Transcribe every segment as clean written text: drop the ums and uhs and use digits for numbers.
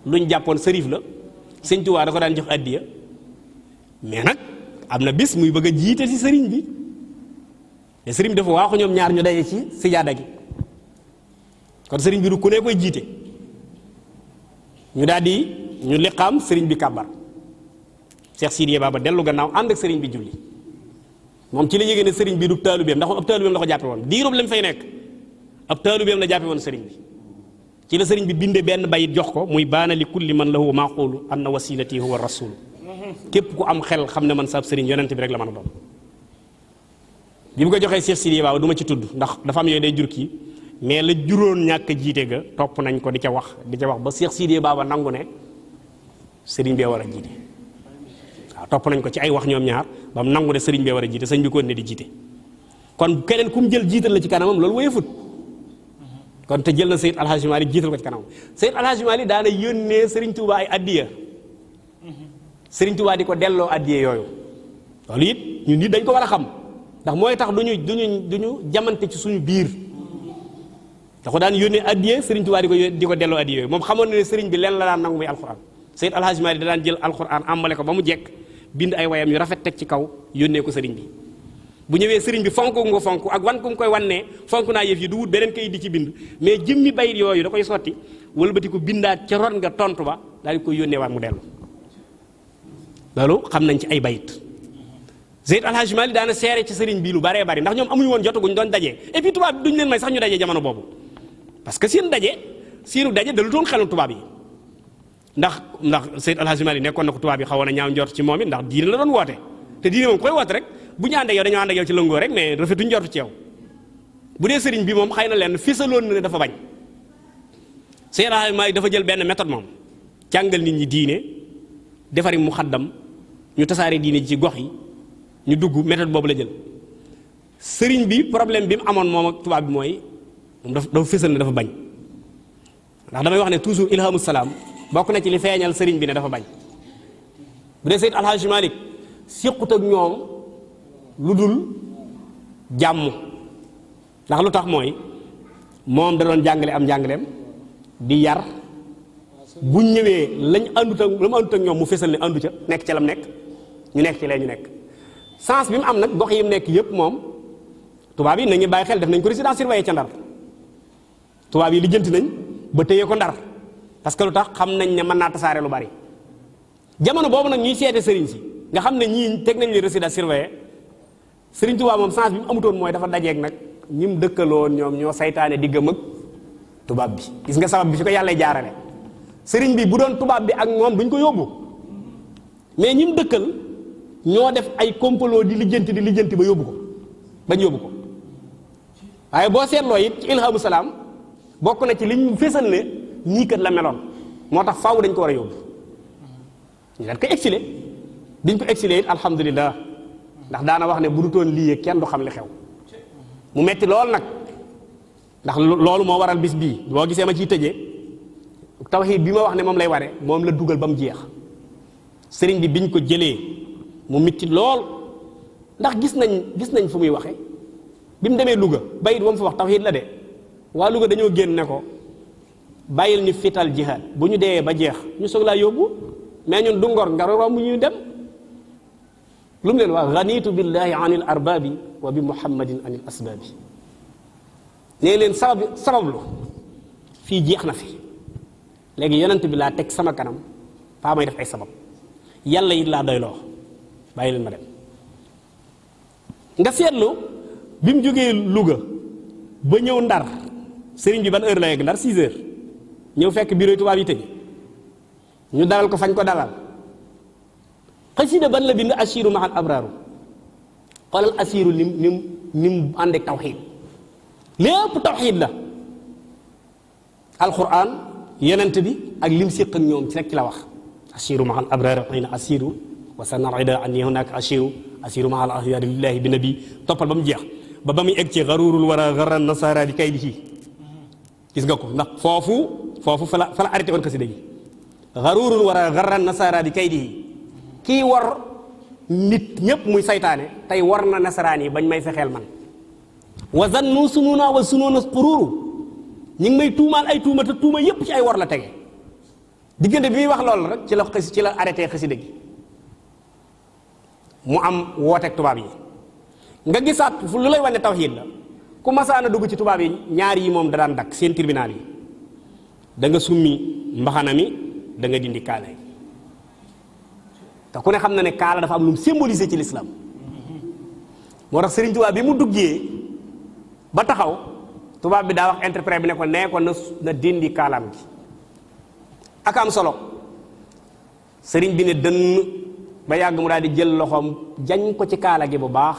luñ jàppoon sërif la sëñ Tuubaa da ko daan jox addiya mais nag am na bis muy bëgg a jiite ci sëriñ bi te sëriñ bi dafa waaxu ñoom ñaar ñu daje ci sijaada gi kon sëriñ bi du ku ne koy jiite ñu daal di ñu liqaam sëriñ bi kàbbar Cheikh Sidiya Baba dellu gannaaw ànd ak sëriñ bi julli moom ci la yëgee ne sëriñ bi du taalubeem ndax moom ab taalubeem la ko jàppe woon diirub lañ fay nekk ab taalubeem la jàppe woon sëriñ bi ci la sëriñ bi binde benn bayit jox ko muy baana li kulli man lahu maaqulu anna wasilati huwa rasul képp ku am xel xam ne man saab sëriñ yonent bi rek la mën a doon bi mu ko joxee Cheikh Sidiya Baba du ma ci tudd ndax dafa am yooyu day jur kii mais la juróon ñàkk jiite ga topp nañ ko di ca wax ba Cheikh Sidiya Baba nangu ne sëriñ bee war a jiite waaw topp nañ ko ci ay wax ñoom ñaar ba mu nangu ne sëriñ bee war a jiite sëñ bi ko ne di jiite kon keneen ku mu jël jiital la ci kanamam loolu woyefut kon te jël na Seyd Alhaji Malick jiital ko ci kanamam Seyd Alhaji Malick daana yónnee sëriñ Touba ay addiya sëriñ Touba di ko delloo addiya yooyu loolu it ñun nit dañ ko war a xam ndax mooy tax duñu jamante ci suñu biir da ko daan yónnee addiya sëriñ Touba di ko delloo addiya yooyu moom xamoon na ne sëriñ bi leen la daan nangu muy alxuraan Seyd Alhaji Malick da daan jël alxuraan àmbale ko ba mu jekk bind ay wayam yu rafet teg ci kaw yónnee ko sëriñ bi bu ñëwee sëriñ bi fonk nga fonk ak wan ku mu koy wannee fonk naa yëf yi du wut beneen kayit di ci bind mais jëmmi bayit yooyu da koy sotti wëlbati ko bindaat ca ron nga tontu ba daal di koy yónnee waat mu dellu loolu xam nañ ci ay bayit Seyd Alhaji Malick daana seere ci sëriñ bi lu baree bari ndax ñoom amuñu woon jotaguñ doon dajee et puis tubaab bi duñ leen may sax ñu dajee jamono boobu parce que seenu daje dalu doon xelum tubaab yi ndax Seyd Alhaji Malick nekkoon na ko tubaab yi xawoon a ñaaw njort ci moom it ndax diine la doon woote te diine moom koy woote rek bu ñu ànd ak yow dañoo ànd ak yow ci lëngoo rek mais rafetuñ njortu ci yow bu dee sëriñ bi moom xëy na leen fisaloon na ne dafa bañ Seyd Alhaji Malick dafa jël benn méthode moom jàngal nit ñi diine defari mu xaddam ñu tasaare diine ji ci gox yi ñu dugg méthode boobu la jël sëriñ bi problème bi mu amoon moom ak tubaab bi mooy moom dafa fisal ne dafa bañ ndax damay wax ne toujours ilhamu salaam bokk na ci li feeñal sëriñ bi ne dafa bañ bu dee Seyd Alhaji Malick siqut ak ñoom lu dul jàmm ndax lu tax mooy moom da doon jàngale am njàngaleem di yar bu ñëwee lañ àndut ak ñoom mu fesal ne àndu ca nekk ca lam nekk ñu nekk ci lee ñu nekk sens bi mu am nag gox yi mu nekk yëpp moom tubaab yi nañu bàyyi xel def nañ ko résidence surveillée ca Ndar tubaab yi lijjanti nañ ba téye ko Ndar parce que lu tax xam nañ ne mën naa tasaare lu bari jamono boobu nag ñuy seete sëriñ si nga xam ne ñii teg nañ li résidence surveillée sëriñ Tuubaa moom sens bi mu amutoon mooy dafa dajeeg nag ñi mu dëkkaloon ñoom ñoo saytaane diggam ak tubaab bi gis nga sabab bi fi ko yàlla jaarale sëriñ bi bu doon tubaab bi ak moom duñ ko yóbbu mais ñi mu dëkkal ñoo def ay complot di lijjanti ba yóbbu ko bañ yóbbu ko waaye boo seetloo it ci ilhamu salaam bokk na ci liñ fésal ne ñii kat la meloon moo tax faaw dañ ko war a yóbbu ñu dañ ko exilé biñ ko exilé it alhamdulilah ndax daana wax ne bu du toon lii kenn du xam li xew mu metti lool nag ndax loolu moo waral bis bii boo gisee ma ciy tëjee tawxiid bi ma wax ne moom lay ware moom la dugal ba mu jeex sëriñ bi biñ ko jëlee mu mitti lool ndax gis nañ fu muy waxe bi mu demee Louga bayit ba mu fa wax tawxiid la de waa Louga dañoo génn ne ko bàyyil ñu fital jihaad bu ñu deewee ba jeex ñu soog laa yóbbu mais ñun du ngor nga romb ñu dem lu mu leen wax ganitu billahi anil arbaabi wa bi muhammadin anil asbaabi nee leen sabablu fii jeex na fi léegi yonent bi laa teg sama kanam faa may def ay sabab yàlla it laa doyloo bàyyi leen ma dem nga seetlu bi mu jógee Louga ba ñëw Ndar sëriñ bi ban heure la yegg Ndar 6 heures ñëw fekk bureau tubaab yi tëj ñu dalal ko fañ ko dalal xasida ban la bind asiru mahal abraaru xoolal asiru nim ànd ak tawxiid lépp tawxiid la alquran yenent bi ak lim séq ak ñoom ci rek ci la wax asiru mahal abraaru xëy na asiru wa sanarida anni hunaka asiru mahal ahyaari lillahi bi nabi toppal ba mu jeex ba muy egg ci garurul wara garan nasara di kay di ci gis nga ko ndax foofu fa la arrêté woon xasida gi garurul wara garan nasara di kay di kii war nit ñépp muy saytaane tey war na nasaraan yi bañ may fexeel man wa zannu sununa wa sununa qururu ñi ngi may tuumaal ay tuuma te tuuma yépp ci ay war la tege diggante bi muy wax loolu rek ci la arrêté xasida gi mu am wooteeg tubaab yi nga gisaat fu lu lay wane tawxiid la ku masaana dugg ci tubaab yi ñaar yi moom da daan dakk seen tribunal yi da nga summi mbaxana mi da nga dindi kaala yi te ku ne xam na ne kaala dafa am lu mu symbolisé ci l'islam moo tax Sëriñ Tuubaa bi mu duggee ba taxaw tubaab bi daa wax interprète bi ne ko nee ko na dindi kaalaam gi ak am solo sëriñ bi ne dënn ba yàgg mu daal di jël loxoom jañ ko ci kaala gi bu baax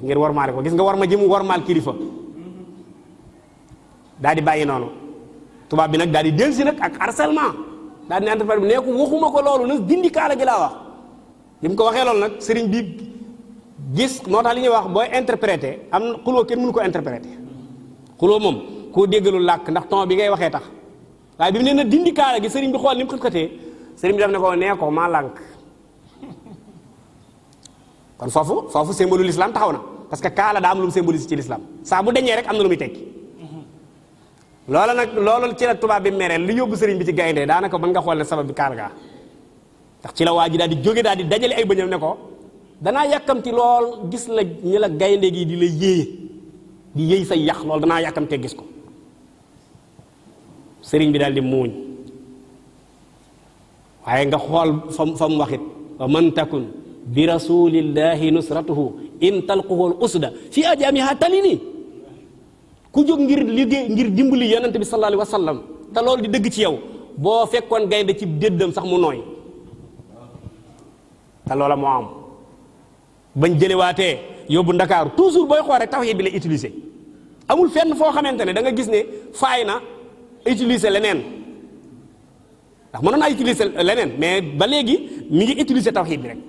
ngir warmaale ko gis nga war ma ji mu warmaal kilifa daal di bàyyi noonu tubaab bi nag daal di dellusi nag ak harcèlement daal di ne interprète bi nee ko waxuma ko loolu na dindi kaala gi laa wax bi mu ko waxee loolu nag sëriñ bi gis moo tax li ñuy wax booy interpréter am na xuloo kenn mënu ko interpréter xuloo moom koo déggalul làkk ndax ton bi ngay waxee tax waaye bi mu nee na dindi kaala gi sëriñ bi xool ni mu xëtee sëriñ bi daf ne ko nee ko maa lànk kon foofu symbole l'islam taxaw na parce que kaala daa am lu mu symbolise ci l'islam saa bu deñee rek am na lu muy tekki loola nag loolu ci la tubaab bi mereel li yóbbu sëriñ bi ci gaynde daanaka mën nga xool ne sabab bi kaala gaa ndax ci la waa ji daal di jóge daal di dajale ay bëñam ne ko danaa yàkkamti lool gis la ñi la gaynde gi di la di yéey say yax loolu danaa yàkkamtee gis ko sëriñ bi daal di muuñ waaye nga xool fa mu waxit wa man takun bi rasulillahi nusratuhu in talquhu al usda fi ajamiha talini ku jóg ngir liggéey ngir dimbali yonent bi sallallahu alayhi wa sallam te loolu di dëgg ci yow boo fekkoon gaynde ci déddam sax mu nooy te loola moo am bañ jëlewaatee yóbbu ndakaaru toujours booy xool rek tawhid bi la utiliser amul fenn foo xamante ne da nga gis ne faay na utiliser leneen ndax mënoon naa utiliser leneen mais ba léegi mi ngi utiliser tawhid bi rek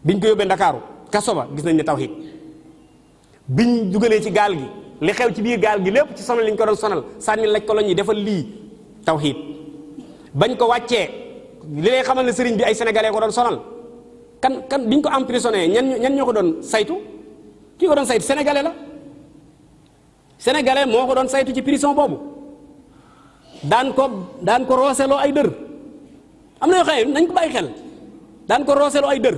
biñ ko yóbbee ndakaaru kaso ba gis nañ ne tawhid biñ dugalee ci gaal gi li xew ci biir gaal gi lépp ci sonal liñ ko doon sonal sànni laj ko loñ yi defal lii tawhid bañ ko wàccee li lay xamal ne sëriñ bi ay sénégalais ko doon sonal kan biñ ko emprisonné ñan ñoo ko doon saytu kii ko doon saytu sénégalais la sénégalais moo ko doon saytu ci prison boobu daan ko rooseloo ay dër am na yoo xam ne nañ ko bàyyi xel daan ko rooseloo ay dër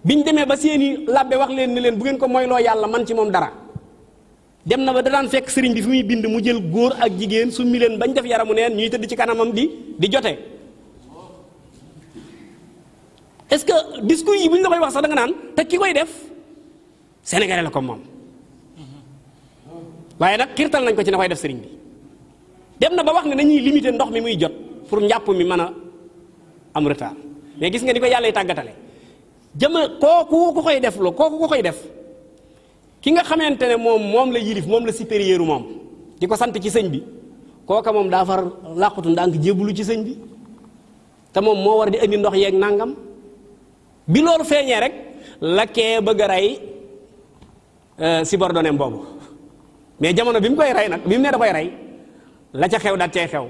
biñ demee ba seeni labbe wax leen ni leen bu ngeen ko moyloo yàlla man ci moom dara dem na ba da daan fekk sëriñ bi fi muy bind mu jël góor ak jigéen summi leen bañ def yaramu neen ñuy tëdd ci kanamam di jote est-ce que discours yi bu ñu la koy wax sax da nga naan te ki koy def sénégalais la comme moom waaye nag xiirtal nañ ko ci na koy def sëriñ bi dem na ba wax ne nañuy limiter ndox mi muy jot pour njàpp mi mën a am retard mais gis nga ni ko yàlla y tàggatale kooku ko koy def kooku ko koy def ki nga xamante ne moom la yilif moom la supérieur moom di ko sant ci sëñ bi kooka moom daa far làqutu ndànk jébbalu ci sëñ bi te moom moo war di indi ndox yeeg nangam bi loolu feeñee rek la kee bëgg a rey subordonné boobu mais jamono bi mu koy rey nag bi mu ne da koy rey la ca xew daat cay xew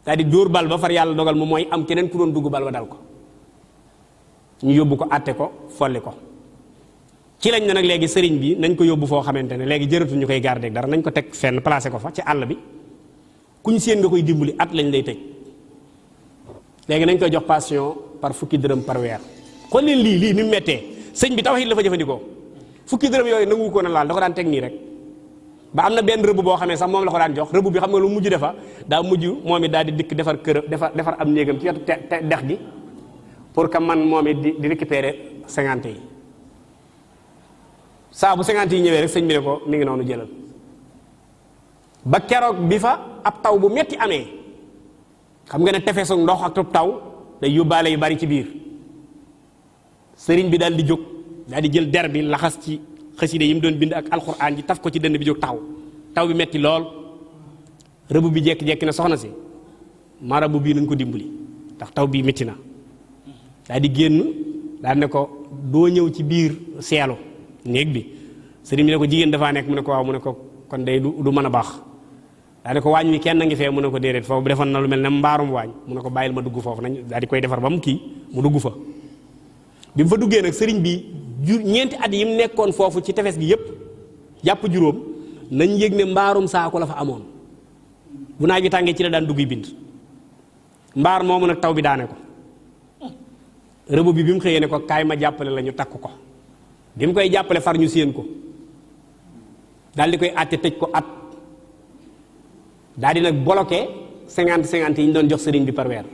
c'est-à-dire dóor bal ba far yàlla dogal mu mooy am keneen ku doon dugg bal ba dal ko ñu yóbbu ko àtte ko folli ko ci lañ ne nag léegi sëriñ bi nañ ko yóbbu foo xamante ne léegi jërëtu ñu koy garder dara nañ ko teg fenn placé ko fa ci àll bi kuñ séen nga koy dimbali at lañ lay tëj léegi nañ koy jox passion par fukki dërëm par weer xool leen lii ni mu méttee sëñ bi tawhid la fa jëfandikoo fukki dërëm yooyu nangu ko na laal da ko daan teg nii rek ba am na benn rëbb boo xamee sax moom la ko daan jox rëbb bi xam nga lu mujj defa daa mujj moom it daal di dikk defar kër defar am néegam ci wetu dex gi pour que man moom it di récupérer 50 yi saa bu 50 yi ñëwee rek sëñ bi ne ko mi ngi noonu jëlal ba keroog bi fa ab taw bu metti amee xam nga ne tefesu ndox ak taw day yóbbaale yu bari ci biir sëriñ bi daal di jóg daal di jël der bi laxas ci xaside yi mu doon bind ak alxuraan ji taf ko ci dënn bi jóg taw bi metti lool rëbb bi jekki-jekki na soxna si marabu bii nañ ko dimbali ndax taw bii metti na daal di génn daal ne ko doo ñëw ci biir seelu néeg bi sëriñ bi ne ko jigéen dafaa nekk mu ne ko waaw mu ne ko kon day du mën a baax daal di ko waañ mi kenn ngi fee mu ne ko déedéet foofu defoon na lu mel ne mbaarum waañ mu ne ko bàyyil ma dugg foofu nañ daal di koy defar ba mu kii mu dugg fa bi mu fa duggee nag sëriñ bi ñeenti at yi mu nekkoon foofu ci tefes gi yépp jàpp juróom nañ yëg ne mbaarum saako la fa amoon bu naaj bi tàngee ci la daan dugg bind mbaar moomu nag taw bi daane ko rëbb bi mu xëyee ne ko kaay ma jàppale la ñu takk ko bi mu koy jàppale far ñu séen ko daal di koy àtte tëj ko at daal di nag bloqué 50-50 yi ñu doon jox sëriñ bi par weer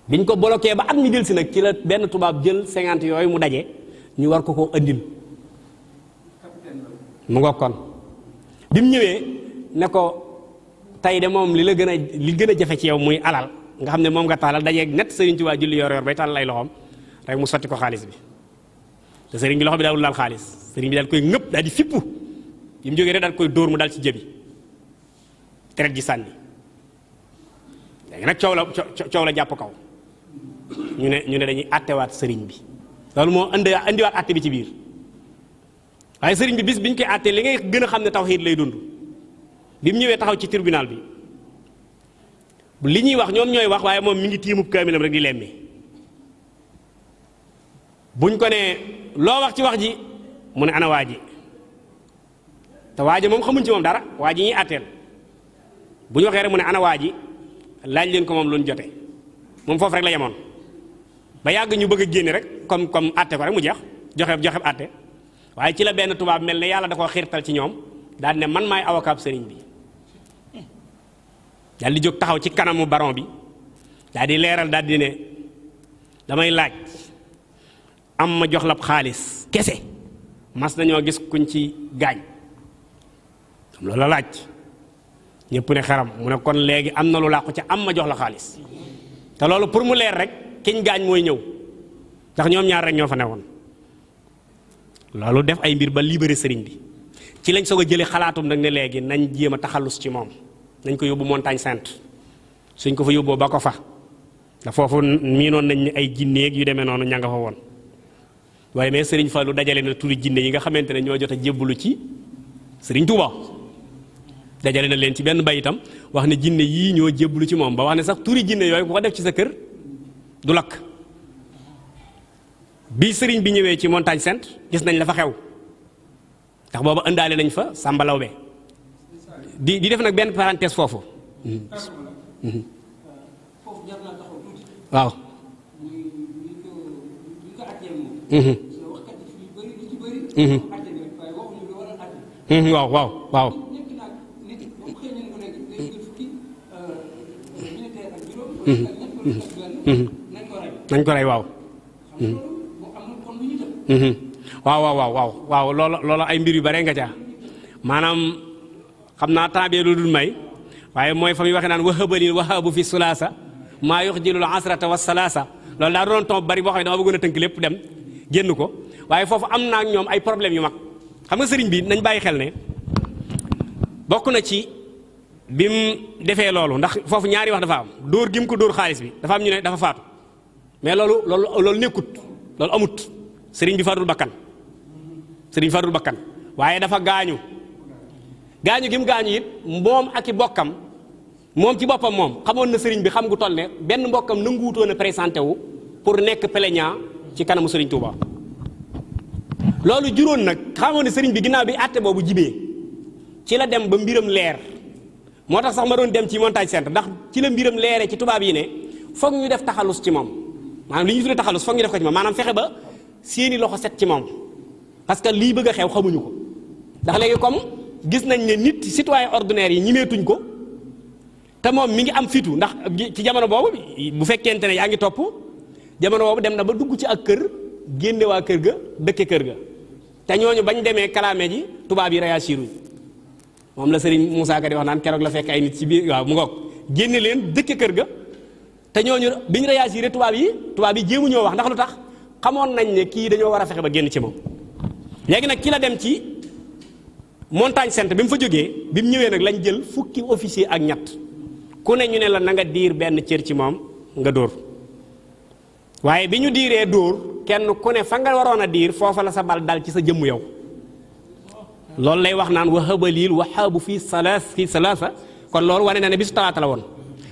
biñ ko bloqué ba at mi del si nag ci la benn tubaab jël 50 yooyu mu daje ñu war ko andil mu nga kon bi mu ñëwee ne ko tey de moom li gën a jafe ci yow muy alal nga xam ne moom nga taalal dajeeg net sëriñ Tuubaa julli yor bay tàllal ay loxoom rek mu sotti ko xaalis bi te sëriñ bi loxo bi daawul laal xaalis sëriñ bi daal koy ngëpp daal di fippu yi mu jógee rek daal koy dóor mu daal ci jëbi teret ji sànni léegi nag coow la jàpp kaw ñu ne dañuy àttewaat sëriñ bi loolu moo indiwaat àtte bi ci biir waaye sëriñ bi bis biñ koy àttee li ngay gën a xam ne tawhiid lay dund bi mu ñëwee taxaw ci tribunal bi li ñuy wax ñoom ñooy wax waaye moom mi ngi tiimub kaamilam rek di lemmi buñ ko ne loo wax ci wax ji mu ne ana waa ji te waa ji moom xamuñ ci moom dara waa ji ñuy àtteel bu ñu waxee rek mu ne ana waa ji laaj leen ko moom lu ñu jote moom foofu rek la yemoon ba yàgg ñu bëgg a génne rek comme àtte ko rek mu jeex joxe àtte waaye ci la benn tubaab mel ne yàlla da koo xiirtal ci ñoom daal ne man maay avocat sëriñ bi daal di jóg taxaw ci kanamu baron bi daal di leeral daal di ne damay laaj am ma jox la xaalis kese mas nañoo gis kuñ ci gaañ loolu la laaj ñëpp ne xaram mu ne kon léegi am na lu làqu ca am ma jox la xaalis te loolu pour mu leer rek kiñ gaañ mooy ñëw ndax ñoom ñaar rek ñoo fa newoon loolu def ay mbir ba libéré sëriñ bi ci lañ soog a jëlee xalaatum nag ne léegi nañ jéem a taxallus ci moom nañ ko yóbbu Montagne Sainte suñ ko fa yóbboo ba ko fa da foofu miinoon nañ ne ay jinneeg yu demee noonu ña nga fa woon waaye mais sëriñ Fallou dajale na turi jinne yi nga xamante ne ñoo jot a jébbalu ci sëriñ Touba dajale na leen ci benn bayitam wax ne jinne yii ñoo jébbalu ci moom ba wax ne sax turi jinne yooyu bu ko def ci sa kër du lakk bi sëriñ bi ñëwee ci Montagne Sainte gis nañ la fa xew ndax booba ëndaale nañ fa Samba Lawbe di def nag benn parenthèse foofu waaw waaw nañ ko rey waaw waaw loolu ay mbir yu bare nga ca maanaam xam naa temps bee dul may waaye mooy fa muy waxee naan wahabalil wahabu fi sulaasa maa yuxjilul asrata wa salaasa loolu daa doon tomb bari boo xam ne dama bëggoon a tënk lépp dem génn ko waaye foofu am naa ak ñoom ay problème yu mag xam nga sëriñ bi nañ bàyyi xel ne bokk na ci bi mu defee loolu ndax foofu ñaari wax dafa am dóor gi mu ko dóor xaalis bi dafa am ñu ne dafa faatu mais loolu nekkut loolu amut sëriñ bi fatul bakkan waaye dafa gaañu gi mu gaañu it moom ak i bokkam moom ci boppam moom xamoon na sëriñ bi xam gu toll ne benn mbokkam nanguwutoon a présenté wu pour nekk plaignant ci kanamu sëriñ Touba loolu juróon nag xamoon ne sëriñ bi ginnaaw bi àtte boobu jibee ci la dem ba mbiram leer moo tax sax ma doon dem ci Montagne Sainte ndax ci la mbiram leeree ci tubaab yi ne foog ñu def taxalus ci moom maanaam li ñu tuddee taxalus foog ñu def ko ci moom maanaam fexe ba seeni loxo set ci moom parce que lii bëgg a xew xamuñu ko ndax léegi comme gis nañ ne nit citoyen ordinaire yi ñimeetuñ ko te moom mi ngi am fitu ndax ci jamono boobu bu fekkente ne yaa ngi topp jamono boobu dem na ba dugg ci ak kër génne waa kër ga dëkke kër ga te ñooñu bañ demee kalaame ji tubaab yi réagiruñ moom la Serigne Moussa Ka di wax naan keroog la fekk ay nit ci biir waaw mu ngoog génne leen dëkke kër ga te ñooñu biñ réagiré tubaab yi jéemu ñoo wax ndax lu tax xamoon nañ ne kii dañoo war a fexe ba génn ci moom léegi nag ki la dem ci Montagne Sainte bi mu fa jógee bi mu ñëwee nag lañ jël fukki officier ak ñett ku ne ñu ne la na nga diir benn cër ci moom nga dóor waaye bi ñu diiree dóor kenn ku ne fa nga waroon a diir foofa la sa bal dal ci sa jëmm yow loolu lay wax naan wahabalil wahaabu fii salaasa kon loolu wane na ne bisu talaata la woon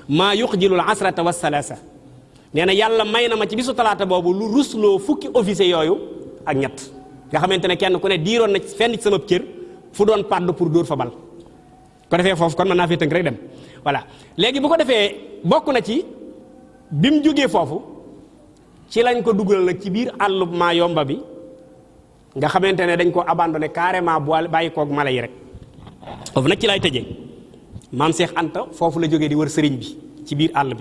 maa yuxjilul asrata wa salaasa nee na yàlla may na ma ci bisu talaata boobu lu rusloo fukki officier yooyu ak ñett nga xamante ne kenn ku ne diiroon na fenn ci sama cër fu doon padd pour dóor fa bal ko defee foofu kon mën naa fee tënk rek dem voilà léegi bu ko defee bokk na ci bi mu jógee foofu ci lañ ko dugal nag ci biir àllub Mayomba bi nga xamante ne dañ ko abandonné carrément bu bàyyi koog mala yi rek foofu nag ci lay tëjee maam Cheikh Anta foofu la jógee di wër sëriñ bi ci biir àll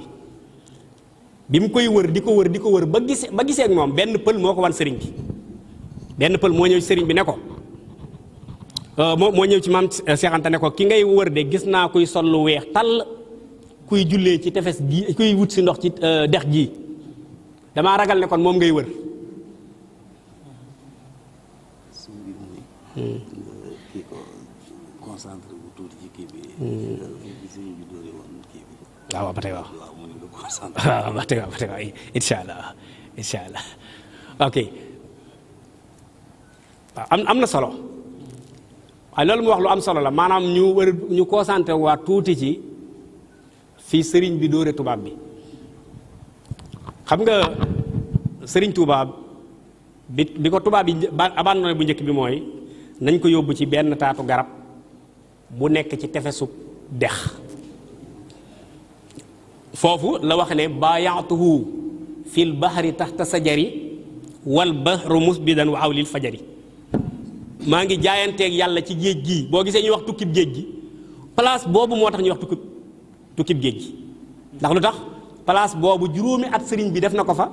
bi mu koy wër di ko wër ba gisee ak moom benn pël moo ko wan sëriñ bi benn pël moo ñëw ci sëriñ bi ne ko moo ñëw ci maam Cheikh Anta ne ko ki ngay wër de gis naa kuy sol lu weex tàll kuy jullee ci tefes gi kuy wut si ndox ci dex gi damaa ragal ne kon moom ngay wër. waaw ba tey waaw waaw ba tey waaw incha allah ok waaw am na solo waaye loolu mu wax lu am solo la maanaam ñu concentré waa tuuti ci fii sëriñ bi dóore tubaab bi xam nga sëriñ tubaab bi ko tubaab yi abandonné bu njëkk bi mooy nañ ko yóbbu ci benn taatu garab bu nekk ci tefesu dex foofu la wax ne baayaatuhu fil bahri taxta sajari wal bahru musbidan wa awlil fajari maa ngi jaayanteeg yàlla ci géej gii boo gisee ñuy wax tukkib géej gi place boobu moo tax ñuy wax tukkib géej gi ndax lu tax place boobu juróomi at sëriñ bi def na ko fa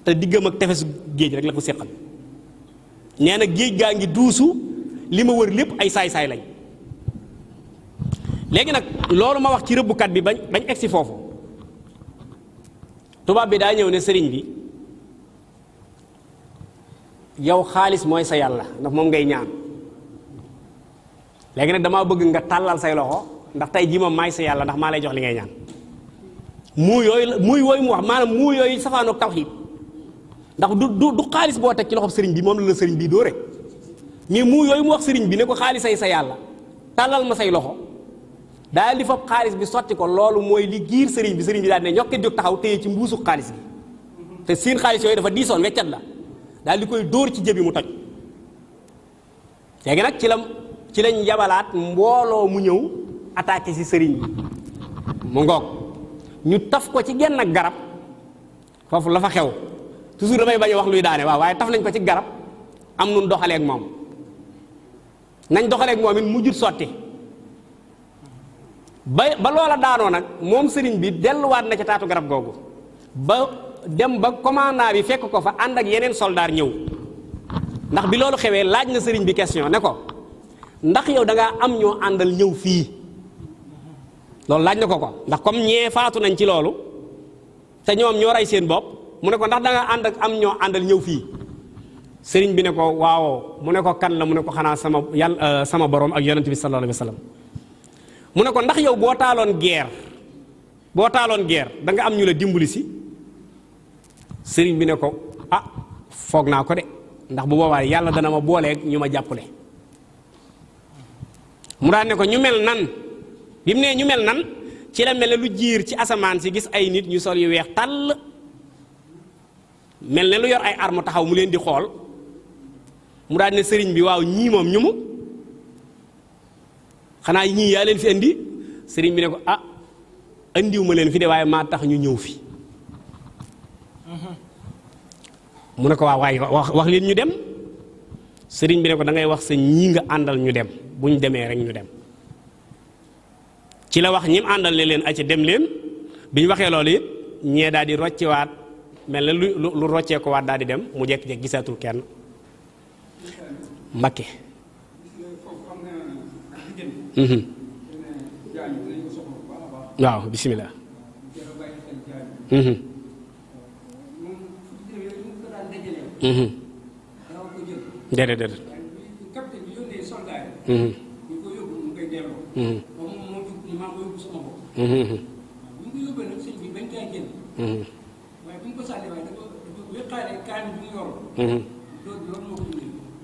te diggam ak tefesu géej rek la ko séqal nee na géej gaa ngi duusu li ma wër lépp ay saay-saay lañ léegi nag loolu ma wax ci rëbbukat bi bañ egsi foofu tubaab bi daa ñëw ne sëriñ bi yow xaalis mooy sa yàlla ndax moom ngay ñaan léegi nag damaa bëgg nga tàllal say loxo ndax tey jii moom maay sa yàlla ndax maa lay jox li ngay ñaan muy yooyu mu wax maanaam muy yooyu safaanoog tawxiid ndax du xaalis boo teg ci loxob sëriñ bi moom la sëriñ bi dóore mais muy yooyu mu wax sëriñ bi ne ko xaalisay sa yàlla tàllal ma say loxo daal di fab xaalis bi sotti ko loolu mooy li giir sëriñ bi daal ne ñokke jóg taxaw téye ci mbuusu xaalis bi te seen xaalis yooyu dafa diisoon weccat la daal di koy dóor ci jëbi mu toj léegi nag ci lañ yabalaat mbooloo mu ñëw attaqué si sëriñ bi mu ngoog ñu taf ko ci genn ak garab foofu la fa xew toujours damay bañ a wax luy daane waaw waaye taf nañ ko ci garab am nun doxaleeg moom nañ doxaleeg moom it mujjut sotti ba loola daanoo nag moom sëriñ bi delluwaat na ca taatu garab googu ba dem ba commandant bi fekk ko fa ànd ak yeneen soldaar ñëw ndax bi loolu xewee laaj na sëriñ bi question ne ko ndax yow da ngaa am ñoo àndal ñëw fii loolu laaj na ko ndax comme ñee faatu nañ ci loolu te ñoom ñoo rey seen bopp mu ne ko ndax da nga ànd ak am ñoo àndal ñëw fii sëriñ bi ne ko waaw mu ne ko kan la mu ne ko xanaa sama borom ak yonent bi sallallahu alayhi wa sallam mu ne ko ndax yow boo taaloon guerre da nga am ñu la dimbali si sëriñ bi ne ko ah foog naa ko de ndax bu boobaa yàlla dana ma booleeg ñu ma jàppale mu daan ne ko ñu mel nan bi mu nee ñu mel nan ci la mel ne lu jiir ci asamaan si gis ay nit ñu sol yu weex tàll mel ne lu yor ay arme taxaw mu leen di xool mu daan ne sëriñ bi waaw ñii moom ñu mu xanaa ñii yaa leen fi indi sëriñ bi ne ko ah andiw ma leen fi de waaye maa tax ñu ñëw fi mu ne ko waaw waaye wax leen ñu dem sëriñ bi ne ko da ngay wax sa ñii nga àndal ñu dem bu ñu demee rek ñu dem ci la wax ñim àndal ne leen acca dem leen bi ñu waxee loolu it ñee daal di roccewaat mel ne lu roccee ko waat daal di dem mu jekk-jekk gisaatul kenn Mbakke waaw bismillah déedéet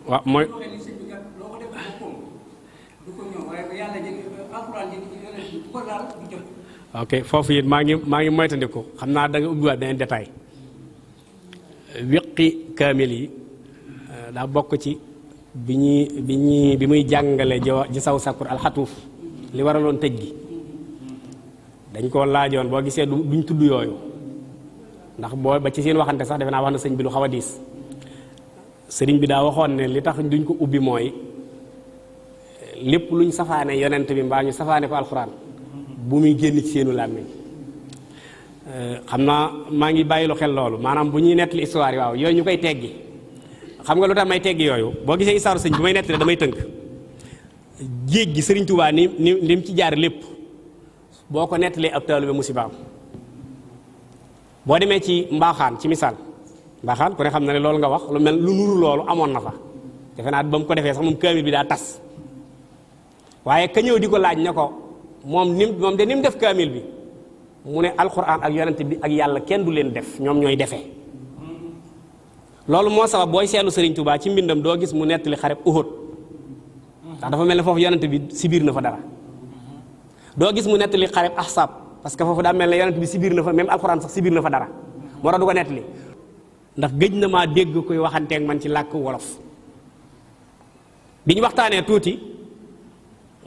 waaw mooy ok foofu it maa ngi moytandiku xam naa da nga ubbiwaat beneen détail wiqi kaamil yi daa bokk ci bi muy jàngale ji saw sakkur alxatuuf li waraloon tëj gi dañ koo laajoon boo gisee duñ tudd yooyu ndax boo ba ci seen waxante sax defe naa wax na sëñ bi lu xaw a diis sëriñ bi daa waxoon ne li tax duñ ko ubbi mooy lépp luñ safaane yonent bi mbaa ñu safaane ko alxuraan bu muy génn ci seenu làmmiñ xam naa maa ngi bàyyi lu xel loolu maanaam bu ñuy nettali histoire yi waaw yooyu ñu koy teggi xam nga lu tax may teggi yooyu boo gisee histoire sëñ bi may nettali damay tënk géej gi sëriñ Tuubaa ni mu ci jaar lépp boo ko nettalee ab taalibe musibaam boo demee ci mbaaxaan ci misaal mbaaxaan ku ne xam na ne loolu nga wax lu mel lu nuru loolu amoon na fa defe naa ba mu ko defee sax moom kaamil bi daa tas waaye ka ñëw di ko laaj ne ko moom ni mu def kaamil bi mu ne alxuraan ak yonent bi ak yàlla kenn du leen def ñoom ñooy defee loolu moo sabab booy seetlu Sëriñ Tuubaa ci mbindam doo gis mu nettali xareb Uhud ndax dafa mel ne foofu yonent bi sibiir na fa dara doo gis mu nettali xareb Ahsaab parce que foofu daa mel ne yonent bi sibiir na fa même alxuraan sax sibiir na fa dara moo tax du ko nettali ndax gëj na maa dégg koy waxanteeg man ci làkk wolof bi ñu waxtaanee tuuti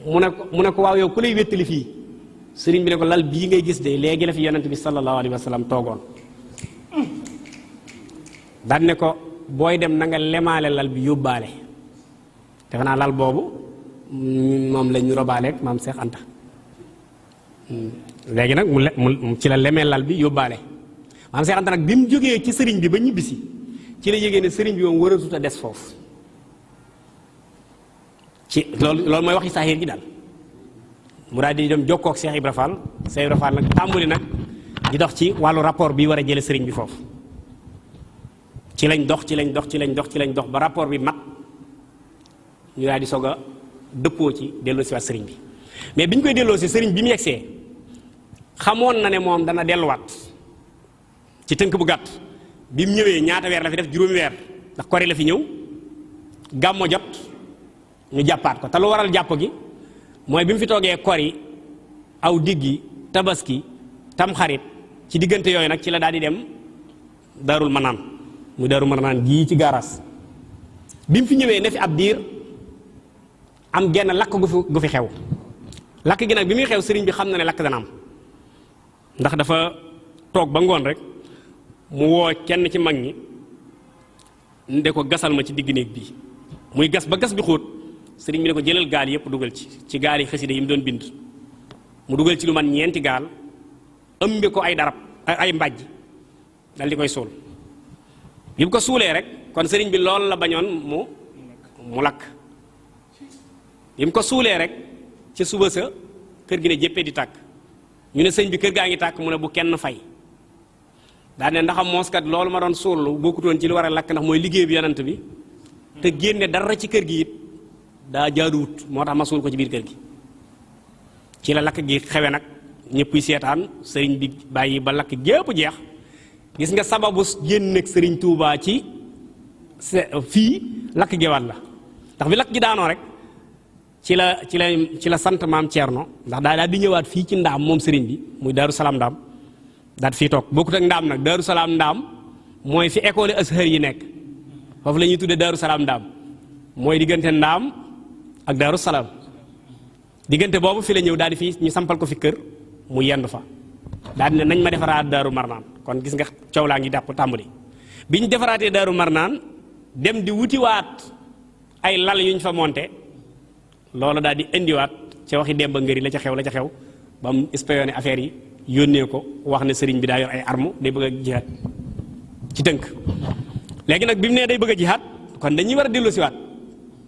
mu ne ko waaw yow ku lay wéttali fii sëriñ bi ne ko lal bii ngay gis de léegi la fi yonent bi sallallahu alayhi wa sallam toogoon daan ne ko booy dem na nga lemaale lal bi yóbbaale defe naa lal boobu moom lañ robaaleeg maam Seex Anta léegi nag mu ci la lemee lal bi yóbbaale maam Seex Anta nag bi mu jógee ci sëriñ bi ba ñibbisi ci la yégée ne sëriñ bi moom waratut a des foofu ci loolu mooy waxi saaxiir gi daal mu daal di dem jokkoo ak Cheikh Ibra Fall Cheikh Ibra Fall nag tàmbali nag di dox ci wàllu rapport bi war a jële sëriñ bi foofu ci lañ dox ba rapport bi mat ñu daal di soog a dëppoo ci delloo si waat sëriñ bi mais bi ñu koy delloo si sëriñ bi mu yegsee xamoon na ne moom dana delluwaat ci tënk bu gàtt bi mu ñëwee ñaata weer la fi def juróomi weer ndax kori la fi ñëw gàmmo jot ñu jàppaat ko te lu waral jàpp gi mooy bi mu fi toogee kori aw diggi tabaski tamxarit ci diggante yooyu nag ci la daal di dem Daarul Manaan muy Daarul Manaan gii ci gaaraas bi mu fi ñëwee ne fi ab diir am genn lakk gu fi xew lakk gi nag bi muy xew sëriñ bi xam na ne lakk dana am ndax dafa toog ba ngoon rek mu woo kenn ci mag ñi nde ko gasal ma ci digg néeg bii muy gas ba gas bi xóot sëriñ bi ne ko jëlal gaal yëpp dugal ci gaal yi xasida yi mu doon bind mu dugal ci lu man ñeenti gaal ëmbe ko ay darab ay mbàjj dal di koy suul bi mu ko suulee rek kon sëriñ bi loolu la bañoon mu lakk bi mu ko suulee rek ca suba sa kër gi ne jéppee di tàkk ñu ne sëñ bi kër gaa ngi tàkk mu ne bu kenn fay daa ne ndaxam mooskat loolu ma doon suul bokkutoon ci li war a lakk ndax mooy liggéey bi yonent bi te génne dara ci kër gi it daa jaaduwut moo tax ma suul ko ci biir kër gi ci la lakk gi xewe nag ñëppuy seetaan sëriñ bi bàyyi ba lakk gépp jeex gis nga sababu génn nag sëriñ Tuubaa ci fii lakk gewaat la ndax bi lakk gi daanoo rek ci la sant maam Thierno ndax daal di ñëwaat fii ci ndaam moom sëriñ bi muy Daaru Salaam ndaam daal fii toog bokkut ak ndaam nag Daaru Salaam ndaam mooy fi école Azhar yi nekk foofu la ñuy tuddee Daaru Salaam ndaam mooy diggante ndaam ak Daaru Salaam diggante boobu fi la ñëw daal di fii ñu sampal ko fi kër mu yendu fa daal di ne nañ ma defaraat Daaru Marnaan kon gis nga coow laa ngi dàpp tàmbali bi ñu defaraatee Daaru Marnaan dem di wutiwaat ay lal yuñ fa monté loolu daal di indiwaat ca waxi Demba Ngëri la ca xew ba mu espionné affaire yi yónnee ko wax ne sëriñ bi daa yor ay armes day bëgg a jihaat ci tënk léegi nag bi mu nee day bëgg a jihaat kon dañuy war a dellu siwaat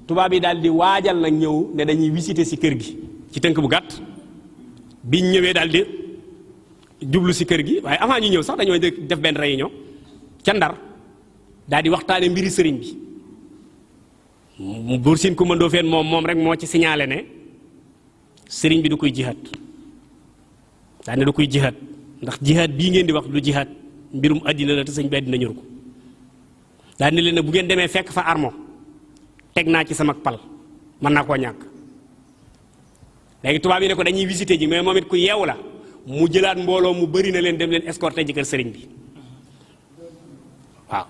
tubaab yi daal di waajal nag ñëw ne dañuy visiter si kër gi ci tënk bu gàtt biñ ñëwee daal di jublu si kër gi waaye avant ñu ñëw sax dañoo def benn réunion ca Ndar daal di waxtaane mbiri sëriñ bi Buur Siin Kumba Ndoofeen moom rek moo ci signalé ne sëriñ bi du koy jihaat daa ne du koy jihaat ndax jihaat bii ngeen di wax lu jihaat mbirum àddina la te sëñ bi àddina ñor ko daa ne leen ne bu ngeen demee fekk fa armo teg naa ci sama pal mën naa koo ñàkk léegi tubaab yi ne ko dañuy visiter ji mais moom it ku yeewu la mu jëlaat mbooloo mu bëri na leen dem leen escorter ji kër sëriñ bi waaw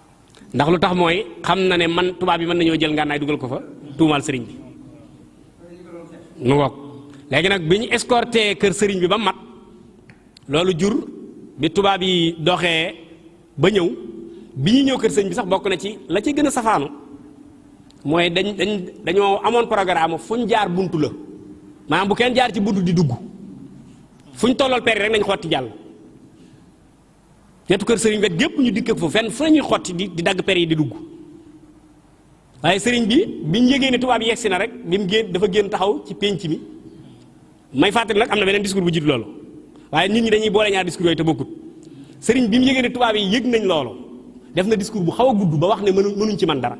ndax lu tax mooy xam na ne man tubaab yi mën nañoo jël ngànnaay dugal ko fa tuumaal sëriñ bi mu ngoog léegi nag bi ñu escorter kër sëriñ bi ba mat loolu jur bi tubaab yi doxee ba ñëw bi ñu ñëw kër sëñ bi sax bokk na ci la ci gën a safaanu mooy dañoo amoon programme fu ñu jaar buntu la maanaam bu kenn jaar ci buntu di dugg fu ñu tollool per rek nañ xotti jàll wetu kër sëriñ wet gépp ñu dikk foofu fenn fu ñuy xotti di dagg per yi di dugg waaye sëriñ bi biñ yégee ne tubaab yi yegsi na rek bi mu génn dafa génn taxaw ci pénc mi may fàttali nag am na beneen discours bu jiitu loolu waaye nit ñi dañuy boole ñaar discours yooyu te bokkut sëriñ bi mu yégee ne tubaab yi yëg nañ loolu def na discours bu xaw a gudd ba wax ne mënuñ ci man dara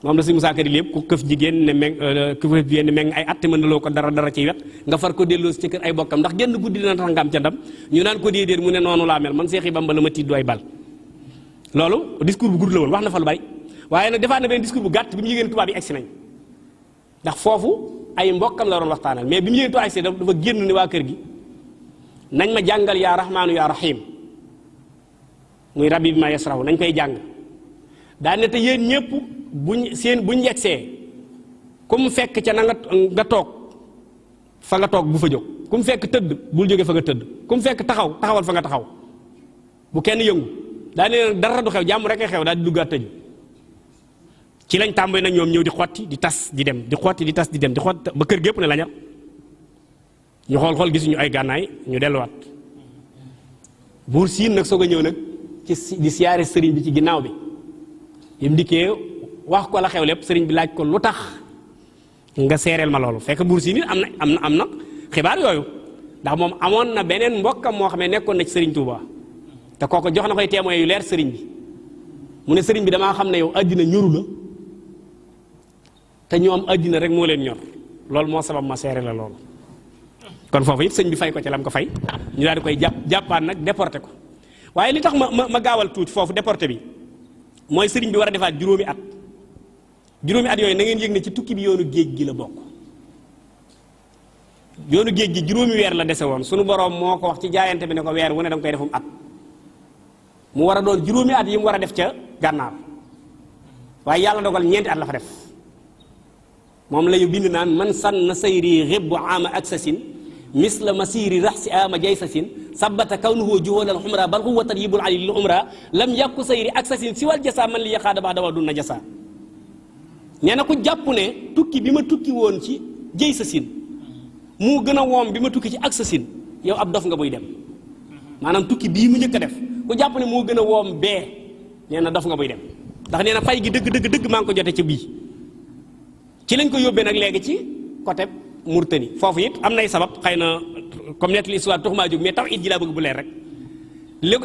moom la si Moussa Kari lépp ku këf jigéen ne meng ku këf jigéen ne meng ay atte mën na loo ko dara ci wet nga far ko delloo si ci kër ay bokkam ndax genn guddi dina tax nga am ca ndam ñu naan ko déedéet mu ne noonu laa mel man Seexi Bamba la ma tiit dooy bal loolu discours bu gudd la woon wax na fa lu bari waaye nag defaat na benn discours bu gàtt bi mu yëgee ne tubaab yi egsi nañ ndax foofu ay mbokkam la doon waxtaanal mais bi mu yëgee tubaab egsi dafa génn ne waa kër gi nañ ma jàngal yaa rahmaanu yaa rahim muy rabbi bi ma yasrahu nañ koy jàng daa ne te yéen ñëpp buñ yegsee ku mu fekk ca na nga toog fa nga toog bu fa jóg ku mu fekk tëdd bul jóge fa nga tëdd ku mu fekk taxawal fa nga taxaw bu kenn yëngu daa ne dara du xew jàmm rek xew daal di duggaat tëju ci lañ tàmbali nag ñoom ñëw di xotti di tas di dem di xotti di tas di dem di xotti ba kër gépp ne la ñor ñu xool gisuñu ay gànnaay ñu delluwaat buur siin nag soog a ñëw nag ci di siyaare sëriñ bi ci ginnaaw bi yim dikkee wax ko la xew lépp sëriñ bi laaj ko lu tax nga seereel ma loolu fekk buur siin am na xibaar yooyu ndax moom amoon na beneen mbokkam moo xam ne nekkoon na ci sëriñ Touba te kooku jox na koy témoin yu leer sëriñ bi mu ne sëriñ bi damaa xam ne yow àddina ñoru la te ñoom àddina rek moo leen ñor loolu moo sabab ma seere la loolu kon foofu it sëñ bi fay ko ci lam ko fay ñu daal di koy jàppaan nag déporté ko waaye li tax ma gaawal tuuti foofu déporté bi mooy sëriñ bi war a defaat juróomi at yooyu na ngeen yëg ne ci tukki bi yoonu géej gi la bokk yoonu géej gi juróomi weer la dese woon sunu boroom moo ko wax ci jaayante bi ne ko weer wu ne da nga koy defum at mu war a doon juróomi at yi mu war a def ca gànnaar waaye yàlla dogal ñeenti at la fa def moom la ñu bind naan man sanna sayri ribbu ama aksasin misla masiri raxsi ama jaysasin sabata kawnuhu juhóolal xumra bal huwa taryibul ali lil umra lam yàkku sayri aksasin si wal jasa man li yaxaada baax dawa dun na jasa nee na ku jàpp ne tukki bi ma tukki woon ci jaysasin mu gën a woom bi ma tukki ci aksasin yow ab dof nga buy dem maanaam tukki bii mu njëkk a def ku jàpp ne moo gën a woom bee nee na dof nga buy dem ndax nee na fay gi dëgg maa ngi ko jote ci bii ci lañ ko yóbbee nag léegi ci côté Mauritanie foofu it am nay sabab xëy na comme nettali histoire taxumaa jóg mais taw it ji laa bëgg bu leer rek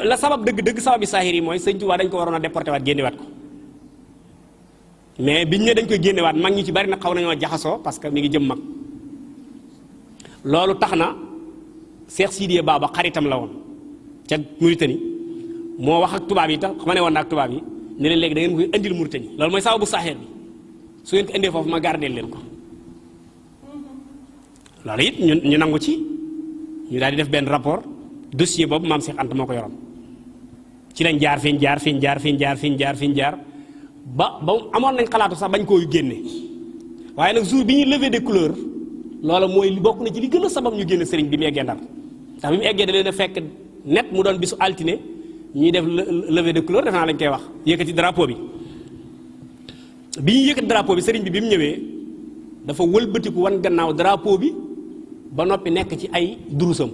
la sabab dëgg sabab bi saahir yi mooy sëñ Tuubaa dañ ko waroon a déporté waat génnewaat ko mais biñ ne dañ koy génnewaat mag ñi ci bari nag xaw nañoo jaxasoo parce que mi ngi jëm mag loolu tax na Cheikh Sidiye Baba xaritam la woon ca Mauritanie moo wax ak tubaab yi tax ma ne woon na ak tubaab yi ne leen léegi da ngeen koy indil Mauritanie loolu mooy sababu saahir bi su ngeen ko indee foofu ma gardeel leen ko loolu it ñu nangu ci ñu daal di def benn rapport dossier boobu maam Cheikh Anta moo ko yoroon ci lañ jaar fiñ jaar ba amoon nañ xalaatu sax bañ koo génne waaye nag jour bi ñuy lever des couleurs loola mooy li bokk na ci li gën a sabab ñu génne sëriñ bi mu eggee Ndar ndax bi mu eggee da leen a fekk net mu doon bisu altine ñuy def lever des couleurs def naa lañ koy wax yëkkati drapeau bi ñuy yëkkati drapeau bi sëriñ bi mu ñëwee dafa wëlbatiku wan gannaaw drapeau bi ba noppi nekk ci ay durusam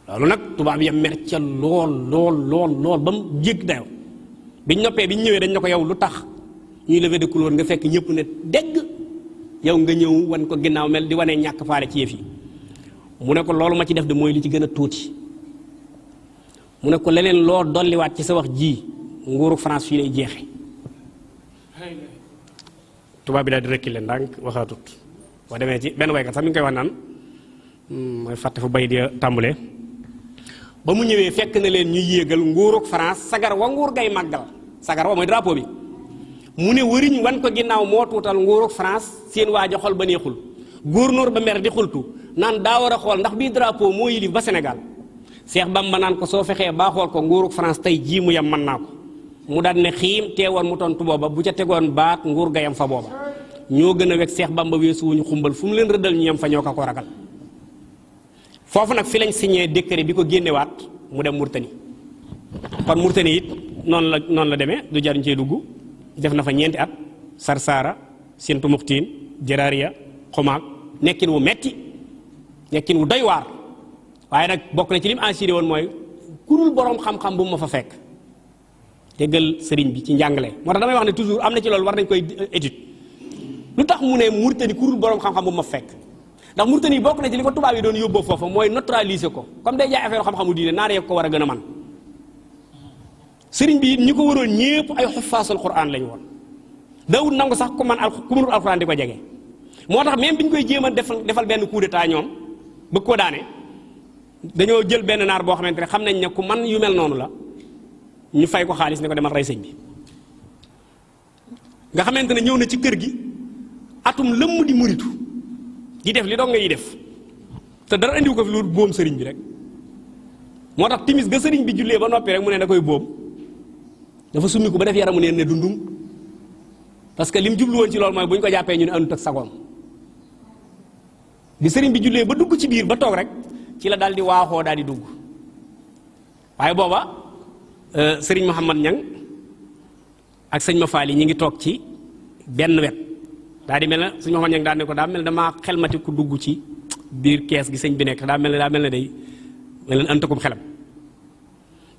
loolu nag tubaab yi mer ca lool ba mu jégg dayo biñ noppee biñ ñëwee dañ ne ko yow lu tax ñuy lever de couleur nga fekk ñëpp ne dégg yow nga ñëw wan ko ginnaaw mel di wane ñàkk faale ci yëf yi mu ne ko loolu ma ci def de mooy li ci gën a tuuti mu ne ko leneen loo dolliwaat ci sa wax ji nguuru France fii lay jeexe tubaab bi daal di reculer ndànk waxaatut boo demee ci benn waykat sax mi ngi koy wax naan mooy fàtte fu bay di tàmbalee ba mu ñëwee fekk na leen ñu yéegal nguuruk France sagar wa nguur gay màggal sagar wa mooy drapeau bi mu ne wëriñ wan ko ginnaaw moo tuutal nguuruk France seen waaja xol ba neexul gouverneur ba mer di xultu naan daa war a xool ndax bii drapeau moo yilif ba Sénégal Seex Bamba naan ko soo fexee baa xool ko nguuruk France tey jii mu yem mën naa ko mu daan ne xiim teewoon mu tontu booba bu ca tegoon baat nguur gayam fa booba ñoo gën a wekk Seex Bamba weesu wuñu xumbal fu mu leen rëddal ñu yem fa ñoo ko ragal foofu nag fi lañ signé décret bi ko génnewaat mu dem Mauritanie kon Mauritanie it noonu la demee du jaruñ cee dugg def na fa ñeenti at Sarsara Séntu Muxtiin Jaraariya Xumaag nekkin wu metti nekkin wu doy waar waaye nag bokk na ci lim assuré woon mooy kurul borom xam-xam bu ma fa fekk déggal sëriñ bi ci njàngale moo tax damay wax ne toujours am na ci loolu war nañ koy étude lu tax mu ne Mauritanie kurul borom xam-xam bu ma fa fekk ndax Mauritanie bokk na ci li ko tubaab yi doon yóbboo foofa mooy neutraliser ko comme day jaay affaire xam-xamu diine naar yeeg ko war a gën a man sëriñ bi ñi ko waroon ñépp ay xuffaasul Qur'an lañu woon daawul nangu sax ku mënul alxuraan di ko jege moo tax même bi ñu koy jéem a defal benn coup d'état ñoom bëgg koo daane dañoo jël benn naar boo xamante ne xam nañ ne ku man yu mel noonu la ñu fay ko xaalis ne ko demal rey sëñ bi nga xamante ne ñëw na ci kër gi atum lëmm di muritu di def li doog nga yi def te dara andiwu ko fi lu boom sëriñ bi rek moo tax timis ga sëriñ bi jullee ba noppi rek mu ne da koy boom dafa summi ko ba def yaramu neen ne dundum parce que lim jublu woon ci loolu mooy bu ñu ko jàppee ñu ne andut ak sagoom bi sëriñ bi jullee ba dugg ci biir ba toog rek ci la daal di waaxoo daal di dugg waaye booba sëriñ Mouhamad Ñang ak sëñ ma faal yi ñi ngi toog ci benn wet daal di mel ne sëñ Mouhamad Ñang daal ne ko daa mel ne damaa xelmati ku dugg ci biir kees gi sëñ bi nekk daa mel ne day mel ne antakum xelam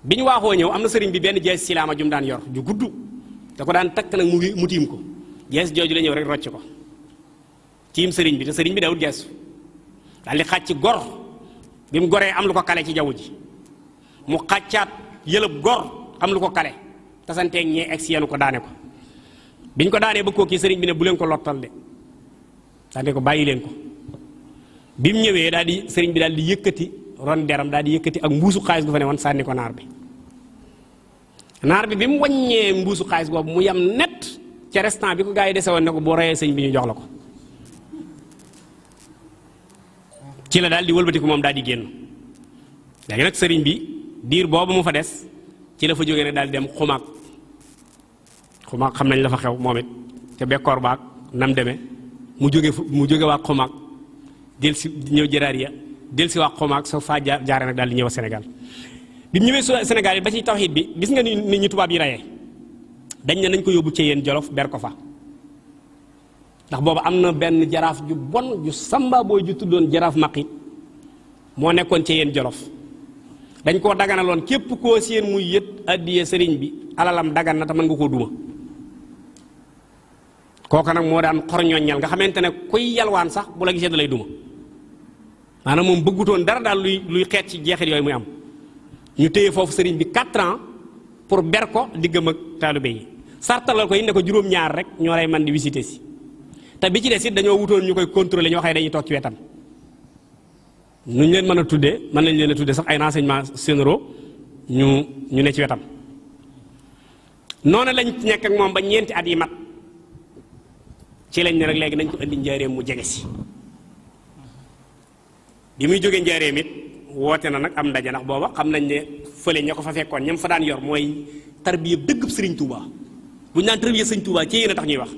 bi ñu waaxoo ñëw am na sëriñ bi benn jees silaama jum daan yor ju gudd da ko daan takk nag mu tiim ko jees jooju la ñëw rek rocc ko tiim sëriñ bi te sëriñ bi dawul jeesu daal di xàcc gor bi mu goree am lu ko kale ci jaww ji mu xàccaat yëlëb gor am lu ko kale tasanteeg ñee egg si yenu ko daane ko biñ ko daanee ba koo kii sëriñ bi ne bu leen ko lottal de daane ko bàyyi leen ko bi mu ñëwee daal di sëriñ bi daal di yëkkati ron deram daal di yëkkati ak mbuusu xaalis gu fa ne woon sànni ko naar bi bi mu wàññee mbuusu xaalis boobu mu yam net ca restant bi ko gaa yi dese woon ne ko boo reyee sëñ bi ñu jox la ko ci la daal di wëlbatiku moom daal di génn léegi nag sëriñ bi diir boobu mu fa des ci la fa jógee ne daal di dem xumaag xam nañ la fa xew moom it ca bekkoor baag nam demee mu jóge waa xumaag del si ñëw Jaraariya del si waa xumaag soo faa jaare nag daal di ñëw Sénégal bi mu ñëwee Sénégal yi ba ci tawxiid bi gis nga ni nit ñi tubaab yi reyee dañ ne nañ ko yóbbu ci yéen Jolof ber ko fa ndax boobu am na benn jaraaf ju bon ju samba booy ju tuddoon jaraaf maqit moo nekkoon ci yéen Jolof dañ koo daganaloon képp koo seen muy yët addiye sëriñ bi alalam dagan na te mën nga koo duma kooka nag moo daan xorñoññal nga xamante ne kuy yalwaan sax bu la gisee da lay duma maanaam moom bëggutoon dara daal luy xeet ci jeexit yooyu muy am ñu téye foofu sëriñ bi 4 ans pour ber ko diggam ak taalibe yi sartalal ko yi ne ko juróom-ñaar rek ñoo lay man di visiter si te bi ci des it dañoo wutoon ñu koy contrôler ñoo xëy dañuy toog ci wetam nuñ leen mën a tuddee mën nañ leen a tuddee sax ay renseignements généraux ñu ne ci wetam noonu lañ nekk ak moom ba ñeenti at yi mat ci lañ ne rek léegi nañ ko indi njaareem mu jege si bi muy jógee njaareem it woote na nag am ndaje ndax booba xam nañ ne fële ña ko fa fekkoon ñam fa daan yor mooy tarbiya dëggub sëriñ Touba bu ñu naan tarbiya sëñ Touba ci yéen a tax ñuy wax